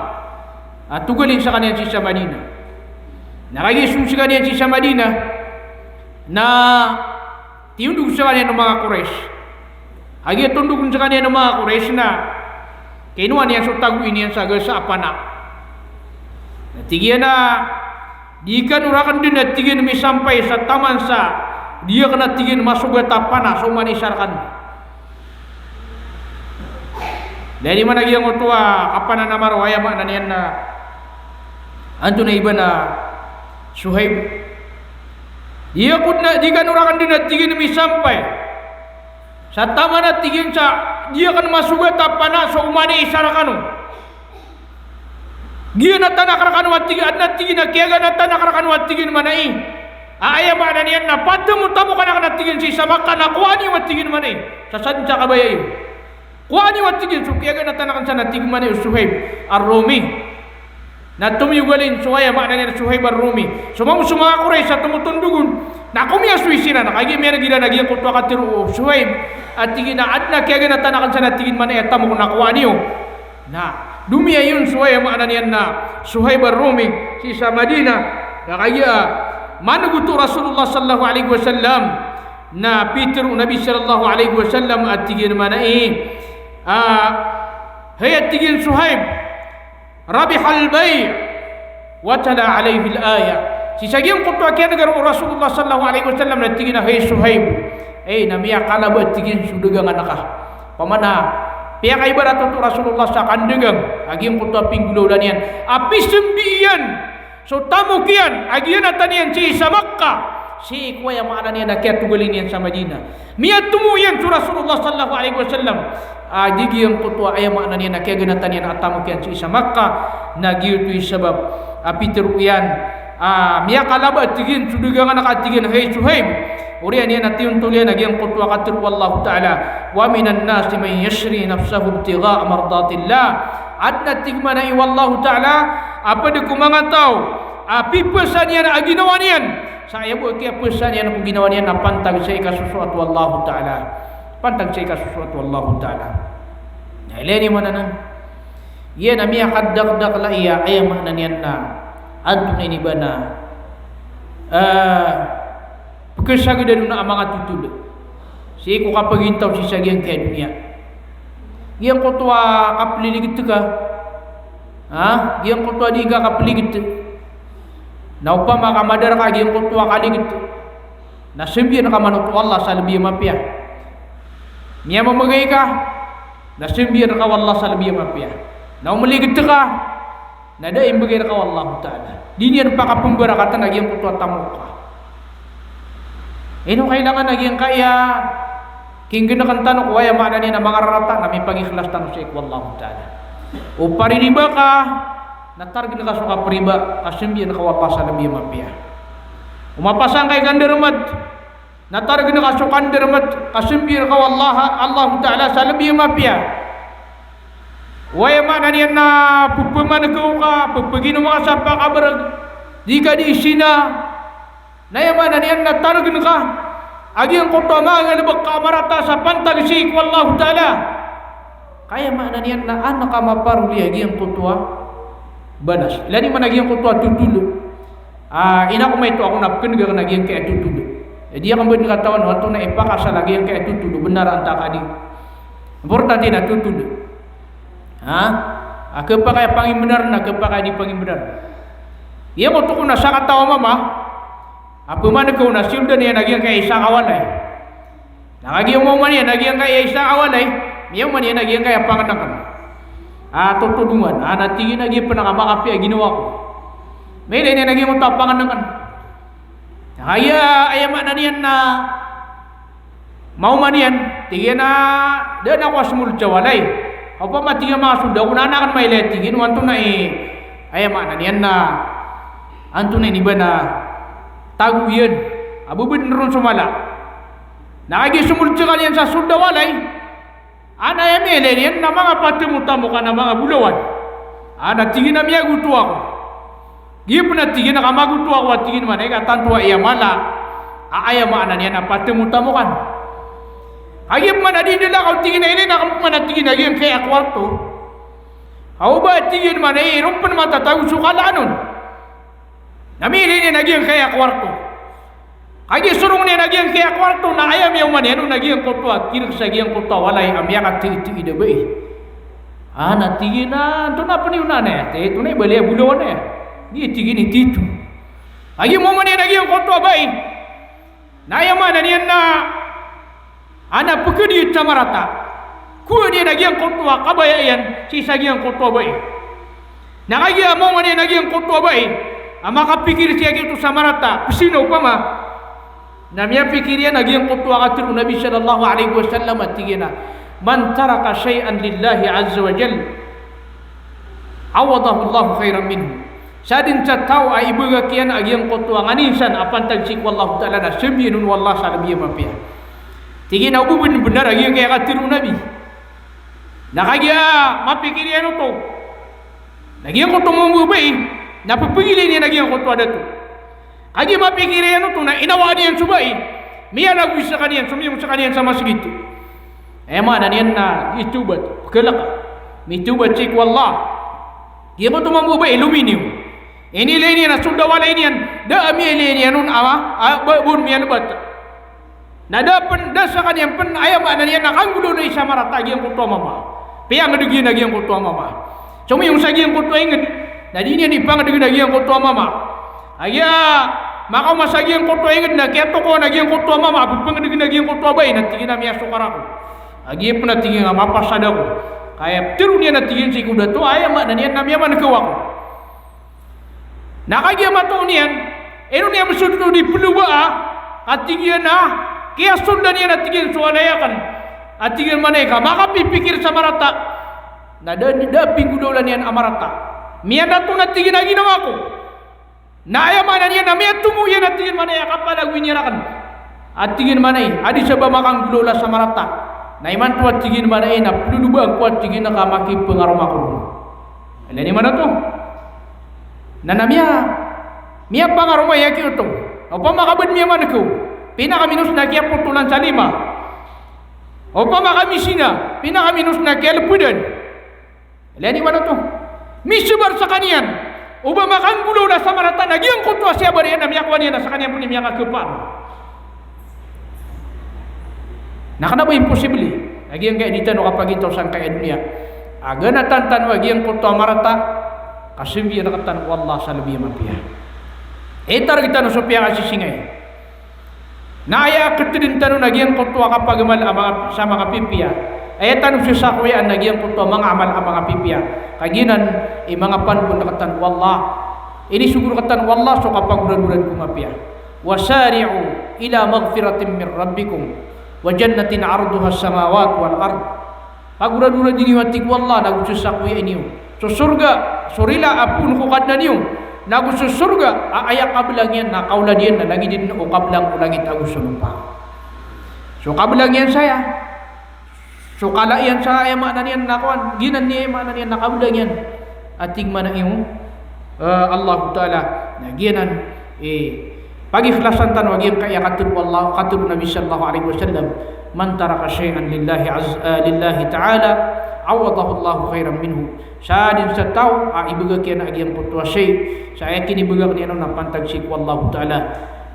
Ah, togalin skaniyan sii sa Madinah. Na kagiya so skaniyan sii sa Madinah, na tiyondog skaniyan o manga Quraysh. Kagiya tondog skaniyan o manga Quraysh na kinowa niyan so tagoin iyan sa gasa a pana. Na tig iyan a di kano rakn dn a tig iyan misampay sa taman sa di akn a tig iyan masogat a pana so oman i isa rkano. Lagid man a giyangkoto a kapananan a maro, aya maana niyan na antonaa i ba na Suhaib. Di ako dn a, di kano rakn dn a tig iyan misampay sa taman a tig iyan sa di akn masogat a pana so oman i isa rkano. Giya na tanak rkano a tig iyan, adn a tig iyan a kiyaganatan akn rkano a tig iyan manaya. A aya maana niyan na patamok-tamok akn a tig iyan sii sa Makkah na kowaa niyo a tig iyan manaya. Sa sadn sa kabaya iyo. Kowaa niyo a tig iyan so kiyaganatan akn san a tig iyan manaya o Suhaib Ar-Rumi. Na tomiyogalin so aya maana niyan na Suhaib Ar-Rumi. So manga, so manga Quraysh a tomotondog on na komiyasoy siran. Kagiya miyaneg iran a giyangkoto a katharo o Suhaib a tig iyan a adn a kiyaganatan akn san a tig iyan manaya, tamok, na kowaa niyo. Na domiyayon so aya maana niyan na Suhaib Ar-Rumi sii sa Madinah. Na kagiya maneg oto o Rasulullah sallallahu alaihi wasallam na pitharo o Nabi sallallahu alaihi wasallam a tig iyan manaya, ah, hay a tig iyan Suhaib, rabihal bay' wa tala alaihil ayah. Sii sa giyangkoto a kiyanegar o Rasulullah sallallahu alaihi wasallam na tig iyan a hay Suhaib, ay, na miyakalaba a tig iyan so dagangan ka. Pamana, piyakaibarat oto o Rasulullah sa kandagang a giyangkoto a pinggolawla niyan a pisambi iyan so tamok iyan a giyanatan iyan sii sa Makkah, sii ko aya maana niyan a kiyatogalin iyan sa Madinah. Miyatomo iyan so Rasulullah sallallahu alaihi wasallam a giyangkoto a aya maana niyan a kiyaganatan iyan a tamok iyan sii sa Makkah, na giyoto i sabap a pitharo iyan a miyakalaba a tig iyan so dagangan ka a tig iyan hay Suhaib. Oriyan iyan a tiyontol iyan a giyangkoto a katharo o Allahu Ta'ala, wa minan nasi man yashri nafsahu ibtigha'a mardatillah. Adn a tig manaya o Allahu Ta'ala a pd ko manga taw a pipasaan iyan a ginawa niyan sa aya bo a kiyapasaan iyan ko ginawa niyan na pantag sa ikasosoat o Allahu Ta'ala. Pantag sa ikasosoat o Allahu Ta'ala. Na ilay niyo man anan. Iyan a miyakadakdakl a iya, aya maana niyan na antonaa ini ba na, eh, pkhasagad a dona a manga totol sii ko kapagintaw sii sa giyangkaya doniya. Giyangkoto a kapliligt ka. Ha? Giyangkoto a di ka kapliligt. Na opama ka madar ka giyangkoto a kaliligt. Na sambiyan ka man oto o Allah sa lbi a mapiya. Miyamamagay ka, na sambiyan ka o Allah sa lbi a mapiya. Na o mliged ka, na da i mbgay rka o Allahu Ta'ala. Di niyan pakapmbarakatan a giyangkoto a tamok ka. Ino kailangan a giyangkaya kinggnkan tano ko aya maana niyan a mangararata na mipangikhlas tano sii ko Allahu Ta'ala. O paririba ka, na targn ka so kapriba, ka sambiyan ka o Allah sa lbi a mapiya. O mapasang ka i kandarmat, na targn ka so kandarmat, ka sambiyan ka o Allah, Allahu Ta'ala sa lbi a mapiya. O aya maana niyan na pphamankaw ka, pphaginom ka sa pakabrg, di ka di sina. Na aya maana niyan na targn ka a giyangkoto a manga galbk ka a marata sa pantag sii ko Allahu Ta'ala. Ka aya maana niyan na an ka maparoli a giyangkoto a balas. Ilay niyo man a giyangkoto a totolo. Ah, ino ko maito ako na pkneg akn a giyangkaya totolo. Di akn bn katawan o antonaa i pakasal a giyangkaya totolo, bnar antaa ka di. Importante na totolo. Ha? A khapakay a pangimbnar na khapakay a di pangimbnar. Giyangkoto kon a sakataw a mama a pmankaw na siyold iyan a giyangkaya isa ka walay. Na kagiya omaoma niyan a giyangkaya isa ka walay, miyaoma niyan a giyangkaya pangnngkn a totodongan. A na tig iyan a giya pn a makapiya a ginawa ko. Mailay niyan a giyangkoto a pangnngkn. Na kagiya aya maana niyan na maoma niyan, tig iyan a da ako a smold sa walay. Opama tig iyan a makasold ako na an akn mailay, tig iyan, o antonaa i, aya maana niyan na antonaa i niba na tago iyan a bbdn ron so mala. Na kagiya smold skaniyan sa sold a walay, a na aya miyailay niyan na manga patamotamo ka na manga bolawan. A na tig iyan a miyagoto ako. Giya pn a tig iyan a ka magoto ako a tig iyan man a ika tanto a aya mala a aya maana niyan a patamotamo kan. Kagiya pman a di ndalakaw tig iyan a ilay akn pman a tig iyan a giyangkaya kwarto. Aw ba tig iyan man a iron pn matatago so kalaan on. Na miilay niyan a giyangkaya kwarto. Kagiya sorong iyan a giyangkaya kwarto na aya miyaoma niyan on a giyangkoto a kirk sa giyangkoto a walay a miyakatitid a bai. A na tig iyan a antonaa pn i onan aya, tig iyan, antonaa i bali a bolawan aya. Di, tig iyan, i tito. Kagiya maoma niyan a giyangkoto a bai. Na aya maana niyan na a na pkadiyat sa marata. Kowaa niyan a giyangkoto a kabaya iyan sii sa giyangkoto a bai. Na kagiya maoma niyan a giyangkoto a bai a makapikir sii a giyoto sa marata, pzina opama. Na miyapikir iyan a giyangkoto a katharo o Nabi sallallahu alaihi wasallam a tig iyan a, "Man taraka shay'an lillahi azza wa jal, awadahu Allahu khairan minhu." Sadn sa taw a ibagak iyan a giyangkoto a nganin san a pantag sii ko Allahu Ta'ala na sambiyan on o Allah sa lbi a mapiya. Tig iyan a o ba bnar a giyangkaya katharo o Nabi. Na kagiya mapikir iyan oto na giyangkoto mambo a bai na pphailay niyan a giyangkoto a dato. Kagiya mapikir iyan oto na inawaan iyan so bai, miyalagoy skaniyan, somiyong skaniyan sa masgit. Aya maana niyan na itawbat, pkhalk, mitawbat sii ko Allah. Giyangkoto mambo a bai, lominiyo. Inilay niyan a sold a walay niyan, da a miyailay niyan on a, a, ba, ba on miyalbat. Na da pn, da skaniyan pn, aya maana niyan na kanggolawlay sa marata a giyangkoto a mama. Piyangdg iyan a giyangkoto a mama. Somiyong sa giyangkoto a ingd, na di niyan ipangdg a giyangkoto a mama. Aya makaoma sa giyangkoto a ingd na kiyatokawan a giyangkoto a mama a ppangdg a giyangkoto a bai, na tig iyan a miyasokar ako. A giya pn a tig iyan a mapasad ako. Ka aya ptharoon iyan a tig iyan sii ko dato, aya maana niyan na miyamankaw ako. Na kagiya matoon iyan, ino niyan msold oto di plobaa, a tig iyan a kiyasoldan iyan a tig iyan so walay akn a tig iyan man a ika makapipikir sa marata. Na da, da a pinggolawla niyan a marata. Miyadato na tig iyan a ginawa ko. Na aya maana niyan na miyatomo iyan a tig iyan man a ika palagoy niyan rakn a tig iyan man a i, a di sa ba makanggolawla sa marata. Na imanto a tig iyan man a i na plolobaan ko a tig iyan ka makipangaroma ko ron. Ilay niyo man oto. Na, na miya, miyapangaroma iyan giyoto. Opama ka bad miyamankaw, pinakaminos na kiyapotolan sa lima. Opama ka mizina, pinakaminos na kiyalpdan. Ilay niyo man oto. Misabar skaniyan o ba makanggolawla sa marata na giyangkoto a siyabar iyan na miyakowa niyan a skaniyan pn i miyakakapar. Na kna ba imposible a giyangkaya di tano kapagintaw sangkaya doniya a ganatan tano a giyangkoto a marata, ka sambiyan rktano o Allah sa lbi a mapiya. Itarget tano so piyakasisingay. Na aya a ketedn tano na giyangkoto a kapagamal a manga, sa manga pipiya. Aya tano sesakoyaan na giyangkoto a manga amal a manga pipiya. Ka giyanan i manga panogon rektano o Allah. Inisogo rektano o Allah so kapagoradorad ko mapiya. Wasari'u ila maghfiratin min rabbikum wa jannatin arduha as-samawati wal ard. Pagoradoradi niyo, a tig o Allah, nago sesakoyai niyo so sorga, so rila a poon ko Kadnan iyo, nago so sorga a aya kablang iyan na kaolad iyan na lagid den o kablang o langit ago so lopa. So kablang iyan saya, so kala iyan sa aya maana niyan na kowan, giyanan i aya maana niyan na kablang iyan. A tig mambo, eh, Allahu Ta'ala, na giyanan, eh, pagikhlasan tano a giyangkaya a katharo o Allah, katharo o Nabi sallallahu alaihi wasallam, "Man taraka shay'an lillahi azz-, eh, lillahi ta'ala, awwadahu Allahu khairan minhu." Sadn sa taw a ibagak iyan a giyangkoto a shay, sa aya kinibagak niyan on na pantag sii ko Allahu Ta'ala,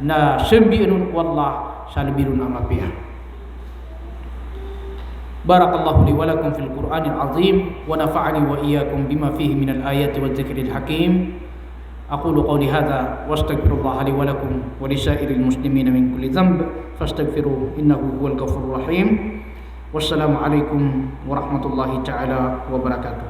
na sambian on o Allah sa lbi ron a mapiya. بارك الله لي ولكم في القرآن العظيم، ونفعني وإياكم بما فيه من الآيات والذكر الحكيم. أقول قولي هذا وأستغفر الله لي ولكم ولسائر المسلمين من كل ذنب فاستغفروه إنه هو الغفور الرحيم. والسلام عليكم ورحمة الله تعالى وبركاته.